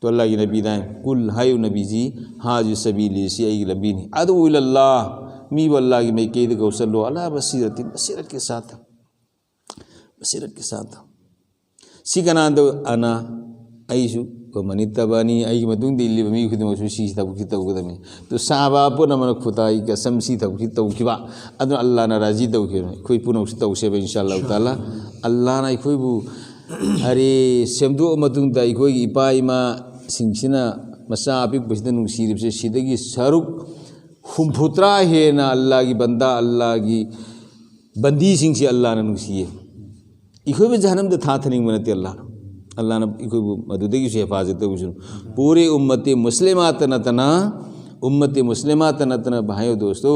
ꯇꯣ ꯑꯜꯂꯥꯍꯒꯤ ꯅꯕꯤꯗ ꯍꯥꯏ, ꯀꯨꯜ ꯍꯥꯏꯌꯨ ꯅꯕꯤꯖꯤ, ꯍꯥꯖꯤ ꯁꯕꯤꯂꯤ, ꯁꯤ ꯑꯩꯒꯤ ꯂꯝꯕꯤꯅꯤ꯫ ꯑꯗꯨ ꯏꯂꯜꯂꯥꯍ, ꯃꯤꯕꯨ ꯑꯜꯂꯥꯍꯒꯤ ꯃꯥꯏꯀꯩꯗ ꯀꯧꯁꯜꯂꯣ꯫ ꯑꯜꯂꯥꯍ ꯕꯁꯤꯔꯇꯤꯟ, ꯕꯁꯤꯔꯠꯀꯤ ꯁꯥꯊ꯫ ꯕꯁꯤꯔꯠꯀꯤ ꯁꯥꯊ꯫ ꯁꯤ ꯀꯅꯥꯗ? ꯑꯅꯥ, ꯑꯩꯁꯨ, ꯃꯅꯤꯠꯇꯕꯅꯤ, ꯑꯩꯒꯤ ꯃꯇꯨꯡꯗ ꯏꯜꯂꯤꯕ ꯃꯤ ꯈꯨꯗꯤꯡꯃꯛꯁꯨ ꯁꯤ ꯊꯕꯛꯁꯤ ꯇꯧꯒꯗꯕꯅꯤ꯫ ꯇꯨ ꯁꯥꯕ ꯄꯨꯝꯅꯃꯛꯅ ꯈꯨꯗꯥꯏ ꯀꯁꯝ ꯁꯤ ꯊꯕꯛꯁꯤ ꯇꯧꯈꯤꯕ꯫ ꯑꯗꯨꯅ ꯑꯜꯂꯥꯍꯅ ꯔꯥꯖꯤ ꯇꯧꯈꯤꯕꯅꯤ꯫ ꯑꯩꯈꯣꯏ ꯄꯨꯝꯅꯃꯛꯁꯨ ꯇꯧꯁꯦꯕ, ꯏꯟꯁꯥ ꯑꯜꯂꯥꯍ ꯇꯥꯂꯥ꯫ ꯑꯜꯂꯥꯍꯅ ꯑꯩꯈꯣꯏꯕꯨ ꯑꯔꯦ ꯁꯦꯝꯗꯣꯛꯑ ꯃꯇꯨꯡꯗ ꯑꯩꯈꯣꯏꯒꯤ ꯏꯄꯥ ꯏꯃꯥꯁꯤꯡꯁꯤꯅ ꯃꯆꯥ ꯑꯄꯤꯛꯄꯁꯤꯗ ꯅꯨꯡꯁꯤꯔꯤꯕꯁꯦ, ꯁꯤꯗꯒꯤ ꯁꯔꯨꯛ ꯍꯨꯝꯐꯨꯇꯔꯥ ꯍꯦꯟꯅ ꯑꯜꯂꯥꯍꯒꯤ ꯕꯟꯗꯥ, ꯑꯜꯂꯥꯍꯒꯤ ꯕꯟꯗꯤꯁꯤꯡꯁꯤ ꯑꯜꯂꯥꯍꯅ ꯅꯨꯡꯁꯤꯌꯦ꯫ ꯑꯩꯈꯣꯏꯕꯨ ꯖꯍꯟꯅꯝꯗ ꯊꯥꯊꯅꯤꯡꯕ ꯅꯠꯇꯦ ꯑꯜꯂꯥꯍꯅ꯫ ꯑꯜꯂꯥꯍꯅ ꯑꯩꯈꯣꯏꯕꯨ ꯃꯗꯨꯗꯒꯤꯁꯨ ꯍꯦꯐꯥꯖꯠ ꯇꯧꯕꯤꯁꯅꯨ꯫ ꯄꯨꯔꯦ ꯎꯝꯃꯇꯦ ꯃꯨꯁꯂꯤꯃꯥꯇ ꯅꯠꯇꯅ, ꯎꯝꯃꯇꯦ ꯃꯨꯁꯂꯤꯃꯥꯇ ꯅꯠꯇꯅ, ꯚꯥꯏꯌꯣ ꯗꯣꯁꯇꯣ,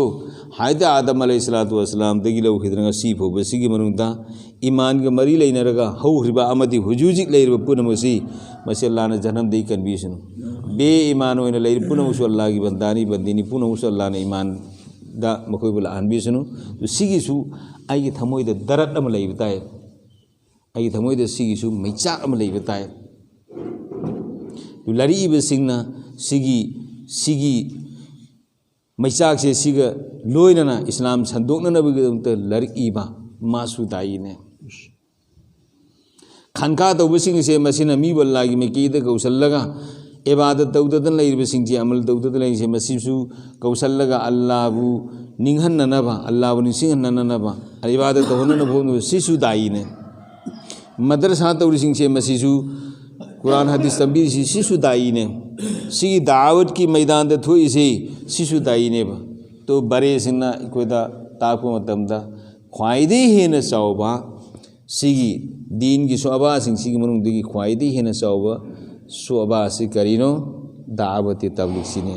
ꯍꯥꯏꯗꯤ ꯑꯥꯗꯝ ꯑꯂꯩꯍꯤ ꯁꯂꯥꯇꯨ ꯋꯥꯁꯂꯥꯝꯗꯒꯤ ꯂꯧꯈꯤꯗꯅ ꯉꯁꯤ ꯐꯥꯎꯕ ꯁꯤꯒꯤ ꯃꯅꯨꯡꯗ ꯏꯃꯥꯟꯒ ꯃꯔꯤ ꯂꯩꯅꯔꯒ ꯍꯧꯈ꯭ꯔꯤꯕ ꯑꯃꯗꯤ ꯍꯧꯖꯤꯛ ꯍꯧꯖꯤꯛ ꯂꯩꯔꯤꯕ ꯄꯨꯝꯅꯃꯛ ꯑꯁꯤ ꯃꯁꯤ ꯑꯜꯂꯥꯍꯅ ꯖꯍꯟꯅꯝꯗꯒꯤ ꯀꯟꯕꯤꯁꯅꯨ꯫ ꯕꯦ ꯏꯃꯥꯟ ꯑꯣꯏꯅ ꯂꯩꯔꯤꯕ ꯄꯨꯝꯅꯃꯛꯁꯨ ꯑꯜꯂꯥꯍꯒꯤ ꯕꯟꯗꯥꯅꯤ, ꯕꯟꯗꯤꯅꯤ, ꯄꯨꯝꯅꯃꯛꯁꯨ ꯑꯜꯂꯥꯍꯅ ꯏꯃꯥꯟꯗ ꯃꯈꯣꯏꯕꯨ ꯂꯥꯛꯍꯟꯕꯤꯁꯅꯨ꯫ ꯁꯤꯒꯤꯁꯨ ꯑꯩꯒꯤ ꯊꯃꯣꯏꯗ ꯗꯔꯠ ꯑꯃ ꯂꯩꯕ ꯇꯥꯏ꯫ ꯑꯩꯒꯤ ꯊꯃꯣꯏꯗ ꯁꯤꯒꯤꯁꯨ ꯃꯩꯆꯥꯛ ꯑꯃ ꯂꯩꯕ ꯇꯥꯏ꯫ ꯂꯥꯏꯔꯤꯛ ꯏꯕꯁꯤꯡꯅ ꯁꯤꯒꯤ, ꯁꯤꯒꯤ ꯃꯩꯆꯥꯛꯁꯦ ꯁꯤꯒ ꯂꯣꯏꯅꯅ ꯏꯁꯂꯥꯝ ꯁꯟꯗꯣꯛꯅꯅꯕꯒꯤꯗꯃꯛꯇ ꯂꯥꯏꯔꯤꯛ ꯏꯕ ꯃꯥꯁꯨ ꯗꯥꯏꯅꯦ꯫ ꯈꯥꯟꯈꯥ ꯇꯧꯕꯁꯤꯡꯁꯦ ꯃꯁꯤꯅ ꯃꯤꯕꯨ ꯑꯜꯂꯥꯍꯒꯤ ꯃꯥꯏꯀꯩꯗ ꯀꯧꯁꯜꯂꯒ, ꯏꯕꯥꯗꯠ ꯇꯧꯗꯗꯅ ꯂꯩꯔꯤꯕꯁꯤꯡꯁꯦ, ꯑꯃꯜ ꯇꯧꯗꯗꯅ ꯂꯩꯔꯤꯁꯦ, ꯃꯁꯤꯁꯨ ꯀꯧꯁꯜꯂꯒ ꯑꯜꯂꯥꯍꯕꯨ ꯅꯤꯡꯍꯟꯅꯅꯕ, ꯑꯜꯂꯥꯍꯕꯨ ꯅꯤꯡꯁꯤꯡꯍꯟꯅꯅꯕ, ꯏꯕꯥꯗꯠ ꯇꯧꯍꯟꯅꯅꯕ ꯍꯣꯠꯅꯕ ꯁꯤꯁꯨ ꯗꯥꯏꯅꯦ꯫ ꯃꯗꯔꯁꯥ ꯇꯧꯔꯤꯁꯤꯡꯁꯦ ꯃꯁꯤꯁꯨ ꯀꯨꯔꯥꯟ ꯍꯗꯤꯁ ꯇꯝꯕꯤꯔꯤꯁꯤ ꯁꯤꯁꯨ ꯗꯥꯏꯅꯦ꯫ ꯁꯤꯒꯤ ꯗꯥꯋꯠꯀꯤ ꯃꯩꯗꯥꯟꯗ ꯊꯣꯛꯏꯁꯦ ꯁꯤꯁꯨ ꯗꯥꯏꯅꯦꯕ꯫ ꯇꯣ ꯕꯔꯦꯁꯤꯡꯅ ꯑꯩꯈꯣꯏꯗ ꯇꯥꯛꯄ ꯃꯇꯝꯗ ꯈ꯭ꯋꯥꯏꯗꯒꯤ ꯍꯦꯟꯅ ꯆꯥꯎꯕ ꯁꯤꯒꯤ ꯗꯤꯟꯒꯤ ꯁꯨꯑꯕꯥꯁꯤꯡꯁꯤꯒꯤ ꯃꯅꯨꯡꯗꯒꯤ ꯈ꯭ꯋꯥꯏꯗꯒꯤ ꯍꯦꯟꯅ ꯆꯥꯎꯕ ꯁꯨꯑꯕꯥꯁꯤ ꯀꯔꯤꯅꯣ? ꯗꯥꯋꯠ ꯇꯕ꯭ꯂꯤꯒꯁꯤꯅꯦ꯫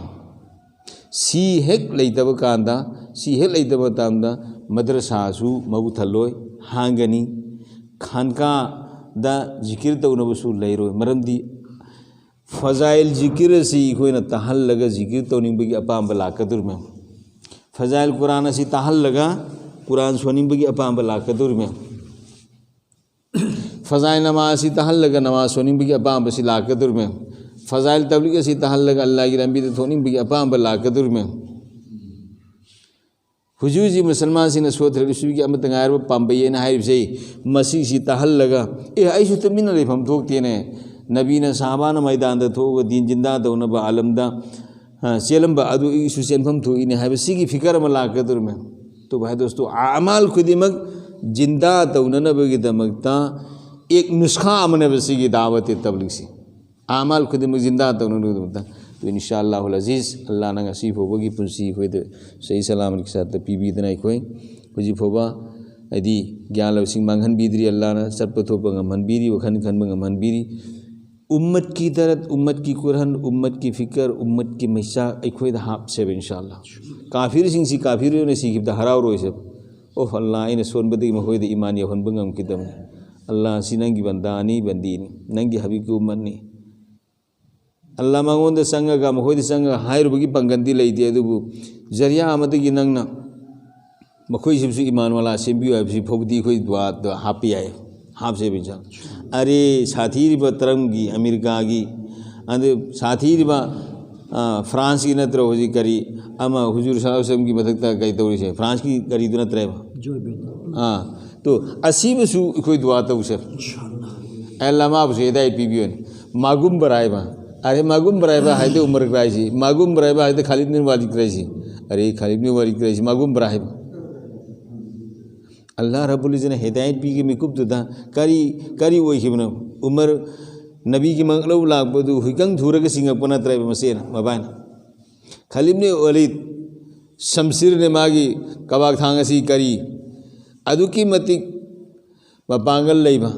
ꯁꯤ ꯍꯦꯛ ꯂꯩꯇꯕ ꯀꯥꯟꯗ, ꯁꯤ ꯍꯦꯛ ꯂꯩꯇꯕ ꯃꯇꯝꯗ ꯃꯗ꯭ꯔꯁꯥꯁꯨ ꯃꯕꯨꯛ ꯊꯜꯂꯣꯏ, ꯍꯥꯡꯒꯅꯤ꯫ ꯈꯥꯟꯀꯥꯗ ꯖꯤꯀꯤꯔ ꯇꯧꯅꯕꯁꯨ ꯂꯩꯔꯣꯏ꯫ ꯃꯔꯝꯗꯤ ꯐꯖꯥꯏꯜ ꯖꯤꯀꯤꯔ ꯑꯁꯤ ꯑꯩꯈꯣꯏꯅ ꯇꯥꯍꯜꯂꯒ ꯖꯤꯀꯤꯔ ꯇꯧꯅꯤꯡꯕꯒꯤ ꯑꯄꯥꯝꯕ ꯂꯥꯛꯀꯗꯧꯔꯤꯕꯅꯤ꯫ ꯐꯖꯥꯏꯜ ꯀꯨꯔꯥꯟ ꯑꯁꯤ ꯇꯥꯍꯜꯂꯒ ꯀꯨꯔꯥꯟ ꯁꯣꯟꯅꯤꯡꯕꯒꯤ ꯑꯄꯥꯝꯕ ꯂꯥꯛꯀꯗꯧꯔꯤꯕꯅꯤ꯫ ꯐꯖꯥꯏꯜ ꯅꯃꯥꯖ ꯑꯁꯤ ꯇꯥꯍꯜꯂꯒ ꯅꯃꯥꯖ ꯁꯣꯟꯅꯤꯡꯕꯒꯤ ꯑꯄꯥꯝꯕꯁꯤ ꯂꯥꯛꯀꯗꯧꯔꯤꯕꯅꯤ꯫ ꯐꯖꯥꯏꯜ ꯇꯕ꯭ꯂꯤꯒ ꯑꯁꯤ ꯇꯥꯍꯜꯂꯒ ꯑꯜꯂꯥꯍꯒꯤ ꯂꯝꯕꯤꯗ ꯊꯣꯛꯅꯤꯡꯕꯒꯤ ꯑꯄꯥꯝꯕ ꯂꯥꯛꯀꯗꯧꯔꯤꯕꯅꯤ꯫ ꯍꯧꯖꯤꯛ ꯍꯧꯖꯤꯛ ꯃꯨꯁꯜꯃꯥꯟꯁꯤꯡꯅ ꯁꯣꯠꯊꯔꯤꯕꯁꯤꯒꯤ ꯑꯃꯠꯇ ꯉꯥꯏꯔꯕ ꯄꯥꯝꯕꯩ ꯍꯥꯏꯅ ꯍꯥꯏꯔꯤꯕꯁꯦ, ꯃꯁꯤꯁꯤ ꯇꯥꯍꯜꯂꯒ, "ꯑꯦ, ꯑꯩꯁꯨ ꯇꯨꯃꯤꯟꯅ ꯂꯩꯐꯝ ꯊꯣꯛꯇꯦꯅꯦ, ꯅꯕꯤꯅ ꯁꯍꯥꯕꯥꯅ ꯃꯩꯗꯥꯟꯗ ꯊꯣꯛꯑꯒ ꯗꯤꯟ ꯖꯤꯟꯗꯥ ꯇꯧꯅꯕ ꯑꯥꯂꯝꯗ, ꯑ, ꯆꯦꯜꯂꯝꯕ ꯑꯗꯨ ꯑꯩꯁꯨ ꯆꯦꯟꯐꯝ ꯊꯣꯛꯏꯅꯦ" ꯍꯥꯏꯕ ꯁꯤꯒꯤ ꯐꯤꯀꯔ ꯑꯃ ꯂꯥꯛꯀꯗꯧꯔꯤꯕꯅꯤ꯫ ꯇꯣ ꯚꯥꯏ ꯗꯣꯁꯇꯣ, ꯑꯃꯥꯜ ꯈꯨꯗꯤꯡꯃꯛ ꯖꯤꯟꯗꯥ ꯇꯧꯅꯅꯕꯒꯤꯗꯃꯛꯇ ꯑꯦꯛ ꯅꯨꯁꯈꯥ ꯑꯃꯅꯦꯕ ꯁꯤꯒꯤ ꯗꯥꯋꯠ ꯇꯕ꯭ꯂꯤꯒꯁꯤ꯫ ꯑꯃꯥꯜ ꯈꯨꯗꯤꯡꯃꯛ ꯖꯤꯟꯗꯥ ꯇꯧꯅꯅꯕꯒꯤꯗꯃꯛꯇ꯫ ꯇꯣ ꯏꯟꯁꯥ ꯑꯜꯂꯥꯍꯨꯜ ꯑꯖꯤꯖ, ꯑꯜꯂꯥꯍꯅ ꯉꯁꯤ ꯐꯥꯎꯕꯒꯤ ꯄꯨꯟꯁꯤ ꯑꯩꯈꯣꯏꯗ ꯁꯍꯤ ꯁꯂꯥꯃꯠꯀꯤ ꯁꯥꯠꯇ ꯄꯤꯕꯤꯗꯅ ꯑꯩꯈꯣꯏ ꯍꯧꯖꯤꯛ ꯐꯥꯎꯕ ꯍꯥꯏꯗꯤ ꯒ꯭ꯌꯥꯟ ꯂꯧꯁꯤꯡ ꯃꯥꯡꯍꯟꯕꯤꯗ꯭ꯔꯤ꯫ ꯑꯜꯂꯥꯍꯅ ꯆꯠꯄ ꯊꯣꯛꯄ ꯉꯝꯍꯟꯕꯤꯔꯤ, ꯋꯥꯈꯜ ꯈꯟꯕ ꯉꯝꯍꯟꯕꯤꯔꯤ꯫ ꯎꯝꯃꯠꯀꯤ ꯗꯔꯗ, ꯎꯝꯃꯠꯀꯤ ꯀꯨꯔꯍꯟ, ꯎꯝꯃꯠꯀꯤ ꯐꯤꯀꯔ, ꯎꯝꯃꯠꯀꯤ ꯃꯩꯆꯥꯛ ꯑꯩꯈꯣꯏꯗ ꯍꯥꯞꯁꯦꯕ ꯏꯟꯁꯥ ꯑꯜꯂꯥꯍ꯫ ꯀꯥꯐꯤꯔꯁꯤꯡꯁꯤ ꯀꯥꯐꯤꯔ ꯑꯣꯏꯅ ꯁꯤꯈꯤꯕꯗ ꯍꯔꯥꯎꯔꯣꯏꯁꯦꯕ꯫ "ꯑꯣ ꯑꯜꯂꯥꯍ, ꯑꯩꯅ ꯁꯣꯟꯕꯗꯒꯤ ꯃꯈꯣꯏꯗ ꯏꯃꯥꯟ ꯌꯧꯍꯟꯕ ꯉꯝꯈꯤꯗꯕꯅꯤ꯫ ꯑꯜꯂꯥꯍ, ꯑꯁꯤ ꯅꯪꯒꯤ ꯕꯟꯗꯥꯅꯤ, ꯕꯟꯗꯤꯅꯤ, ꯅꯪꯒꯤ ꯍꯕꯤꯕꯀꯤ ꯎꯝꯃꯠꯅꯤ꯫ ꯑꯜꯂꯥꯍ, ꯃꯉꯣꯟꯗ ꯆꯪꯉꯒ, ꯃꯈꯣꯏꯗ ꯆꯪꯉꯒ ꯍꯥꯏꯔꯨꯕꯒꯤ ꯄꯥꯡꯒꯜꯗꯤ ꯂꯩꯇꯦ, ꯑꯗꯨꯕꯨ ꯖꯔꯤꯌꯥ ꯑꯃꯗꯒꯤ ꯅꯪꯅ ꯃꯈꯣꯏꯁꯤꯕꯨꯁꯨ ꯏꯃꯥꯟ ꯋꯥꯂꯥ ꯁꯦꯝꯕꯤꯌꯨ" ꯍꯥꯏꯕꯁꯤ ꯐꯥꯎꯕꯗꯤ ꯑꯩꯈꯣꯏ ꯗꯨꯋꯥꯗ ꯍꯥꯞꯄ ꯌꯥꯏ, ꯍꯥꯞꯁꯦꯕ ꯏꯟꯁꯥ ꯑꯜꯂꯥꯍ꯫ ꯑꯔꯦ, ꯁꯥꯊꯤꯔꯤꯕ ꯇ꯭ꯔꯝꯒꯤ, ꯑꯃꯦꯔꯤꯀꯥꯒꯤ, ꯑꯗꯨ ꯁꯥꯊꯤꯔꯤꯕ, ꯑ, ꯐ꯭ꯔꯥꯟꯁꯀꯤ ꯅꯠꯇ꯭ꯔꯣ ꯍꯧꯖꯤꯛ ꯀꯔꯤ ꯑꯃ ꯍꯨꯖꯨꯔ ꯁꯜꯂꯜꯂꯥꯍꯨ ꯑꯂꯩꯍꯤ ꯋꯥꯁꯜꯂꯝꯒꯤ ꯃꯊꯛꯇ ꯀꯩ ꯇꯧꯔꯤꯁꯦ? ꯐ꯭ꯔꯥꯟꯁꯀꯤ ꯀꯔꯤꯗꯨ ꯅꯠꯇ꯭ꯔꯦꯕ? ꯖꯣ ꯕꯥꯏꯗꯦꯟ꯫ ꯑꯥ, ꯇꯣ, ꯑꯁꯤꯕꯨꯁꯨ ꯑꯩꯈꯣꯏ ꯗꯨꯋꯥ ꯇꯧꯁꯦ꯫ ꯏꯟꯁꯥ ꯑꯜꯂꯥꯍ꯫ ꯑꯦ ꯑꯜꯂꯥꯍ, ꯃꯥꯕꯨꯁꯨ ꯍꯤꯗꯥꯌꯠ ꯄꯤꯕꯤꯌꯣꯅꯦ꯫ ꯃꯥꯒꯨꯝ ꯕꯔꯥꯏꯕ꯫ ꯑꯔꯦ, ꯃꯥꯒꯨꯝ ꯕꯔꯥꯏꯕ ꯍꯥꯏꯗꯤ ꯎꯃꯔ ꯀ꯭ꯔꯥꯏꯁꯤ, ꯃꯥꯒꯨꯝ ꯕꯔꯥꯏꯕ ꯍꯥꯏꯗꯤ ꯈꯥꯂꯤꯗ ꯕꯤꯟ ꯋꯥꯂꯤꯗ ꯀ꯭ꯔꯥꯏꯁꯤ꯫ ꯑꯔꯦ, ꯈꯥꯂꯤꯗ ꯕꯤꯟ ꯋꯥꯂꯤꯗ ꯀ꯭ꯔꯥꯏꯁꯤ, ꯃꯥꯒꯨꯝ ꯕꯔꯥꯏꯕ꯫ ꯑꯜꯂꯥꯍ ꯔꯕꯨꯜ ꯏꯖꯠꯅ ꯍꯤꯗꯥꯌꯠ ꯄꯤꯒꯤ ꯃꯤꯀꯨꯞꯇꯨꯗ ꯀꯔꯤ, ꯀꯔꯤ ꯑꯣꯏꯈꯤꯕꯅꯣ? ꯎꯃꯔ ꯅꯕꯤꯒꯤ ꯃꯪꯂꯧ ꯂꯥꯛꯄꯗꯨ ꯍꯨꯏꯀꯪ ꯊꯨꯔꯒ ꯆꯤꯡꯉꯛꯄ ꯅꯠꯇ꯭ꯔꯦꯕ ꯃꯆꯦꯅ, ꯃꯕꯥꯅꯤ꯫ ꯈꯥꯂꯤꯗ ꯕꯤꯟ ꯋꯥꯂꯤꯗ, ꯁꯝꯁꯤꯔꯅꯦ ꯃꯥꯒꯤ ꯀꯕꯥꯛ ꯊꯥꯡ ꯑꯁꯤ ꯀꯔꯤ? ꯑꯗꯨꯛꯀꯤ ꯃꯇꯤꯛ ꯃꯄꯥꯡꯒꯜ ꯂꯩꯕ,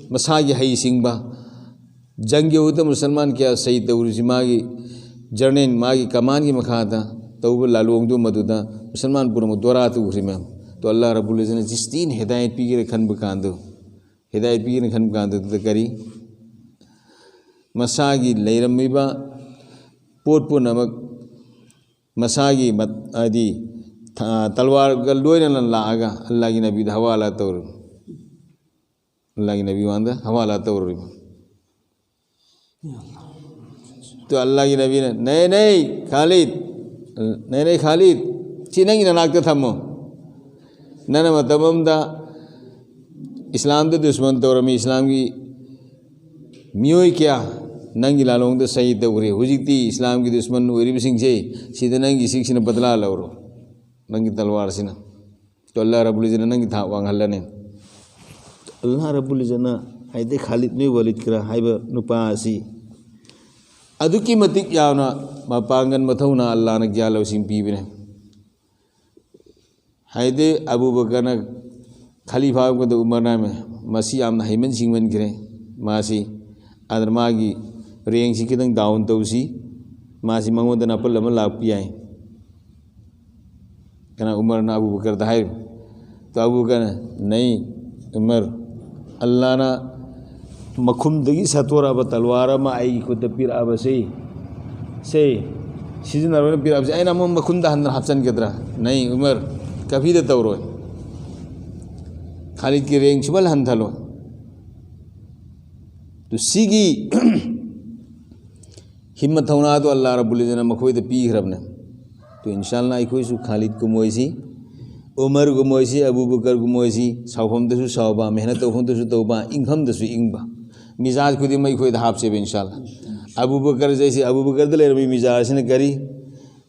ꯃꯁꯥꯒꯤ ꯍꯩꯁꯤꯡꯕ, ꯖꯪꯒꯤ ꯃꯍꯨꯠꯇ ꯃꯨꯁꯜꯃꯥꯟ ꯀꯌꯥ ꯁꯍꯤꯗ ꯇꯧꯔꯤꯁꯤ ꯃꯥꯒꯤ ꯖꯔꯅꯦꯜ, ꯃꯥꯒꯤ ꯀꯃꯥꯟꯒꯤ ꯃꯈꯥꯗ ꯇꯧꯕ ꯂꯥꯂꯣꯡꯗꯨ ꯃꯗꯨꯗ ꯃꯨꯁꯜꯃꯥꯟ ꯄꯨꯝꯅꯃꯛ ꯗꯣꯔꯥ ꯇꯨꯈ꯭ꯔꯤ ꯃꯌꯥꯝ꯫ ꯇꯣ ꯑꯜꯂꯥꯍ ꯔꯕꯨꯜ ꯏꯖꯠꯅ ꯖꯤꯁꯇꯤꯟ ꯍꯤꯗꯥꯌꯠ ꯄꯤꯒꯦꯅ ꯈꯟꯕ ꯀꯥꯟꯗꯨ, ꯍꯤꯗꯥꯌꯠ ꯄꯤꯒꯦꯅ ꯈꯟꯕ ꯀꯥꯟꯗꯨꯗ ꯀꯔꯤ? ꯃꯁꯥꯒꯤ ꯂꯩꯔꯝꯃꯤꯕ ꯄꯣꯠ ꯄꯨꯝꯅꯃꯛ ꯃꯁꯥꯒꯤ ꯃꯠ-, ꯍꯥꯏꯗꯤ ꯊ-, ꯇꯜꯋꯥꯔꯒ ꯂꯣꯏꯅꯅ ꯂꯥꯛꯑꯒ ꯑꯜꯂꯥꯍꯒꯤ ꯅꯕꯤꯗ ꯍꯋꯥꯂꯥ ꯇꯧꯔꯨ꯫ ꯑꯜꯂꯥꯍꯒꯤ ꯅꯕꯤ ꯃꯥꯡꯗ ꯍꯋꯥꯂꯥ ꯇꯧꯔꯨꯔꯤꯕ꯫ ꯇꯣ ꯑꯜꯂꯥꯍꯒꯤ ꯅꯕꯤꯅ, "ꯅꯩ, ꯅꯩ, ꯈꯥꯂꯤꯗ, ꯅꯩ, ꯅꯩ, ꯈꯥꯂꯤꯗ, ꯁꯤ ꯅꯪꯒꯤ ꯅꯅꯥꯛꯇ ꯊꯝꯃꯣ꯫ ꯅꯪꯅ ꯃꯇꯝ ꯑꯃꯗ ꯏꯁꯂꯥꯝꯗ ꯗꯨꯁꯃꯟ ꯇꯧꯔꯝꯃꯤ, ꯏꯁꯂꯥꯝꯒꯤ ꯃꯤꯑꯣꯏ ꯀꯌꯥ ꯅꯪꯒꯤ ꯂꯥꯂꯣꯡꯗ ꯁꯍꯤꯗ ꯇꯧꯈ꯭ꯔꯦ꯫ ꯍꯧꯖꯤꯛꯇꯤ ꯏꯁꯂꯥꯝꯒꯤ ꯗꯨꯁꯃꯟ ꯑꯣꯏꯔꯤꯕꯁꯤꯡꯁꯦ ꯁꯤꯗ ꯅꯪꯒꯤ ꯁꯤꯛꯁꯤꯅ ꯕꯗꯂꯥ ꯂꯧꯔꯣ, ꯅꯪꯒꯤ ꯇꯜꯋꯥꯔꯁꯤꯅ꯫ ꯇꯣ ꯑꯜꯂꯥꯍ ꯔꯕꯨꯜ ꯏꯖꯠꯅ ꯅꯪꯒꯤ ꯊꯥꯛ ꯋꯥꯡꯍꯜꯂꯅꯤ꯫" ꯑꯜꯂꯥꯍ ꯔꯕꯨꯜ ꯏꯖꯠꯅ ꯍꯥꯏꯗꯤ ꯈꯥꯂꯤꯗ ꯕꯤꯟ ꯋꯥꯂꯤꯗ ꯀꯔ ꯍꯥꯏꯕ ꯅꯨꯄꯥ ꯑꯁꯤ ꯑꯗꯨꯛꯀꯤ ꯃꯇꯤꯛ ꯌꯥꯝꯅ ꯃꯄꯥꯡꯒꯜ, ꯃꯊꯧꯅꯥ, ꯑꯜꯂꯥꯍꯅ ꯒ꯭ꯌꯥꯟ ꯂꯧꯁꯤꯡ ꯄꯤꯕꯅꯦ꯫ ꯍꯥꯏꯗꯤ ꯑꯕꯨ ꯕꯀꯔꯅ ꯈꯂꯤꯐꯥ ꯑꯣꯏꯕꯗ ꯎꯃꯔꯅ ꯍꯥꯏꯃꯦ, "ꯃꯁꯤ ꯌꯥꯝꯅ ꯍꯩꯃꯟ ꯁꯤꯡꯃꯟꯈ꯭ꯔꯦ ꯃꯥꯁꯤ, ꯑꯗꯨꯅ ꯃꯥꯒꯤ ꯔꯦꯡꯁꯤ ꯈꯤꯇꯪ ꯗꯥꯎꯟ ꯇꯧꯁꯤ, ꯃꯥꯁꯤ ꯃꯉꯣꯟꯗ ꯅꯥꯄꯜ ꯑꯃ ꯂꯥꯛꯄ ꯌꯥꯏ"꯫ ꯀꯅꯥ? ꯎꯃꯔꯅ ꯑꯕꯨ ꯕꯀꯔꯗ ꯍꯥꯏꯔꯤꯕ꯫ ꯇꯣ ꯑꯕꯨ ꯕꯀꯔꯅ, "ꯅꯩ ꯎꯃꯔ, ꯑꯜꯂꯥꯍꯅ ꯃꯈꯨꯝꯗꯒꯤ ꯁꯠꯇꯣꯔꯛꯑꯕ ꯇꯜꯋꯥꯔ ꯑꯃ ꯑꯩꯒꯤ ꯈꯨꯠꯇ ꯄꯤꯔꯛꯑꯕꯁꯤ, ꯁꯦ, ꯁꯤꯖꯤꯟꯅꯔꯣꯏꯅ ꯄꯤꯔꯛꯑꯕꯁꯤ ꯑꯩꯅ ꯑꯃꯨꯛ ꯃꯈꯨꯝꯗ ꯍꯟꯗꯅ ꯍꯥꯞꯆꯤꯟꯒꯗ꯭ꯔꯥ? ꯅꯩ ꯎꯃꯔ, ꯀꯥꯐꯤꯗ ꯇꯧꯔꯣꯏ꯫ ꯈꯥꯂꯤꯗꯀꯤ ꯔꯦꯡ ꯁꯨꯕꯜ ꯍꯟꯊꯜꯂꯣꯏ"꯫ ꯇꯨ ꯁꯤꯒꯤ ꯍꯤꯝꯃꯠ ꯊꯧꯅꯥꯗꯣ ꯑꯜꯂꯥꯍ ꯔꯕꯨꯜ ꯏꯖꯠꯅ ꯃꯈꯣꯏꯗ ꯄꯤꯈ꯭ꯔꯕꯅꯦ꯫ ꯇꯨ ꯏꯟꯁꯥ ꯑꯜꯂꯥꯍ ꯑꯩꯈꯣꯏꯁꯨ ꯈꯥꯂꯤꯗꯀꯨꯝ ꯑꯣꯏꯁꯤ, ꯎꯃꯔꯒꯨꯝ ꯑꯣꯏꯁꯤ, ꯑꯕꯨ ꯕꯀꯔꯒꯨꯝ ꯑꯣꯏꯁꯤ, ꯁꯥꯎꯐꯝꯗꯁꯨ ꯁꯥꯎꯕ, ꯃꯦꯍꯅꯠ ꯇꯧꯐꯝꯗꯁꯨ ꯇꯧꯕ, ꯏꯪꯐꯝꯗꯁꯨ ꯏꯪꯕ, ꯃꯤꯖꯥꯖ ꯈꯨꯗꯤꯡꯃꯛ ꯑꯩꯈꯣꯏꯗ ꯍꯥꯞꯁꯦꯕ ꯏꯟꯁꯥ ꯑꯜꯂꯥꯍ꯫ ꯑꯕꯨ ꯕꯀꯔꯁꯦ ꯑꯩꯁꯦ, ꯑꯕꯨ ꯕꯀꯔꯗ ꯂꯩꯔꯝꯃꯤ ꯃꯤꯖꯥꯖꯁꯤꯅ ꯀꯔꯤ?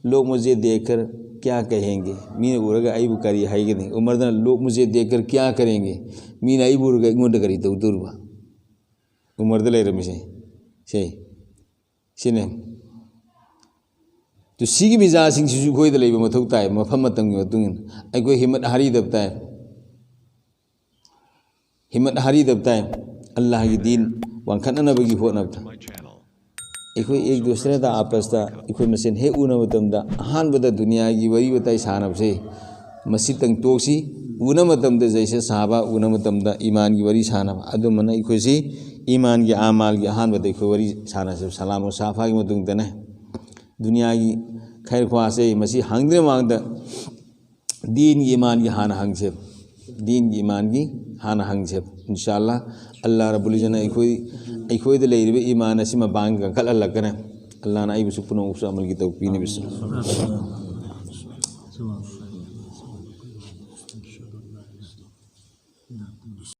"ꯂꯣꯛ ꯃꯨꯖꯦ ꯗꯦꯈꯔ क्या कहेंगे? ꯃꯤꯅ ꯎꯔꯒ ꯑꯩꯕꯨ ꯀꯔꯤ ꯍꯥꯏꯒꯅꯤ? ꯎꯃꯔꯗꯅ, लोग मुझे देखकर क्या करेंगे? ꯃꯤꯅ ꯑꯩꯕꯨ ꯎꯔꯒ ꯑꯩꯉꯣꯟꯗ ꯀꯔꯤ ꯇꯧꯗꯣꯔꯤꯕ? ꯎꯃꯔꯗ ꯂꯩꯔꯝꯃꯤꯁꯦ꯫ ꯁꯦ꯫ ꯁꯤꯅꯦ꯫ ꯑꯗꯨ ꯁꯤꯒꯤ ꯃꯤꯖꯥꯁꯤꯡꯁꯤꯁꯨ ꯑꯩꯈꯣꯏꯗ ꯂꯩꯕ ꯃꯊꯧ ꯇꯥꯏ, ꯃꯐꯝ ꯃꯇꯝꯒꯤ ꯃꯇꯨꯡ ꯏꯟꯅ꯫ ꯑꯩꯈꯣꯏ ꯍꯤꯝꯃꯠ ꯍꯥꯔꯤꯗꯕ ꯇꯥꯏ꯫ ꯍꯤꯝꯃꯠ ꯍꯥꯔꯤꯗꯕ ꯇꯥꯏ꯫ ꯑꯜꯂꯥꯍꯒꯤ ꯗꯤꯟ ꯋꯥꯡꯈꯠꯅꯅꯕꯒꯤ ꯍꯣꯠꯅꯕꯗ꯫ ꯑꯩꯈꯣꯏ ꯑꯦꯛ ꯗꯨꯁꯔꯦꯗ ꯑꯥꯄꯁꯇ ꯑꯩꯈꯣꯏ ꯃꯁꯦꯟ ꯍꯦꯛ ꯎꯅꯕ ꯃꯇꯝꯗ, ꯑꯍꯥꯟꯕꯗ ꯗꯨꯅꯤꯌꯥꯒꯤ ꯋꯥꯔꯤ ꯋꯥꯇꯥꯏ ꯁꯥꯟꯅꯕꯁꯦ ꯃꯁꯤꯇꯪ ꯇꯣꯛꯁꯤ꯫ ꯎꯅ ꯃꯇꯝꯗ ꯖꯩꯁꯦ ꯁꯥꯍꯥꯕꯥ, ꯎꯅ ꯃꯇꯝꯗ ꯏꯃꯥꯟꯒꯤ ꯋꯥꯔꯤ ꯁꯥꯟꯅꯕ꯫ ꯑꯗꯨꯃꯥꯏꯅ ꯑꯩꯈꯣꯏꯁꯤ ꯏꯃꯥꯟꯒꯤ ꯑꯃꯥꯜꯒꯤ ꯑꯍꯥꯟꯕꯗ ꯑꯩꯈꯣꯏ ꯋꯥꯔꯤ ꯁꯥꯟꯅꯁꯦ꯫ ꯁꯂꯥꯝ ꯃꯨꯁꯥꯐꯥꯒꯤ ꯃꯇꯨꯡꯗꯅꯦ ꯗꯨꯅꯤꯌꯥꯒꯤ ꯈꯩꯔ ꯈ꯭ꯋꯥꯁꯦ ꯃꯁꯤ ꯍꯪꯗ꯭ꯔꯤꯉꯩ ꯃꯃꯥꯡꯗ ꯗꯤꯟꯒꯤ ꯏꯃꯥꯟꯒꯤ ꯍꯥꯟꯅ ꯍꯪꯁꯦ꯫ ꯗꯤꯟꯒꯤ ꯏꯃꯥꯟꯒꯤ ꯍꯥꯟꯅ ꯍꯪꯁꯦ꯫ ꯏꯟꯁꯥ ꯑꯜꯂꯥ, ꯑꯜꯂꯥ ꯔꯕꯨꯜ ꯏꯖꯠꯅ ꯑꯩꯈꯣꯏ, ꯑꯩꯈꯣꯏꯗ ꯂꯩꯔꯤꯕ ꯏꯃꯥꯟ ꯑꯁꯤ ꯃꯄꯥꯡꯒꯜ ꯀꯟꯈꯠꯍꯜꯂꯛꯀꯅꯤ꯫ ꯑꯜꯂꯥꯍꯅ ꯑꯩꯕꯨꯁꯨ ꯄꯨꯝꯅꯃꯛꯁꯨ ꯑꯃꯜꯒꯤ ꯇꯧꯐꯤꯛ ꯄꯤꯅꯕꯤꯁꯅꯨ꯫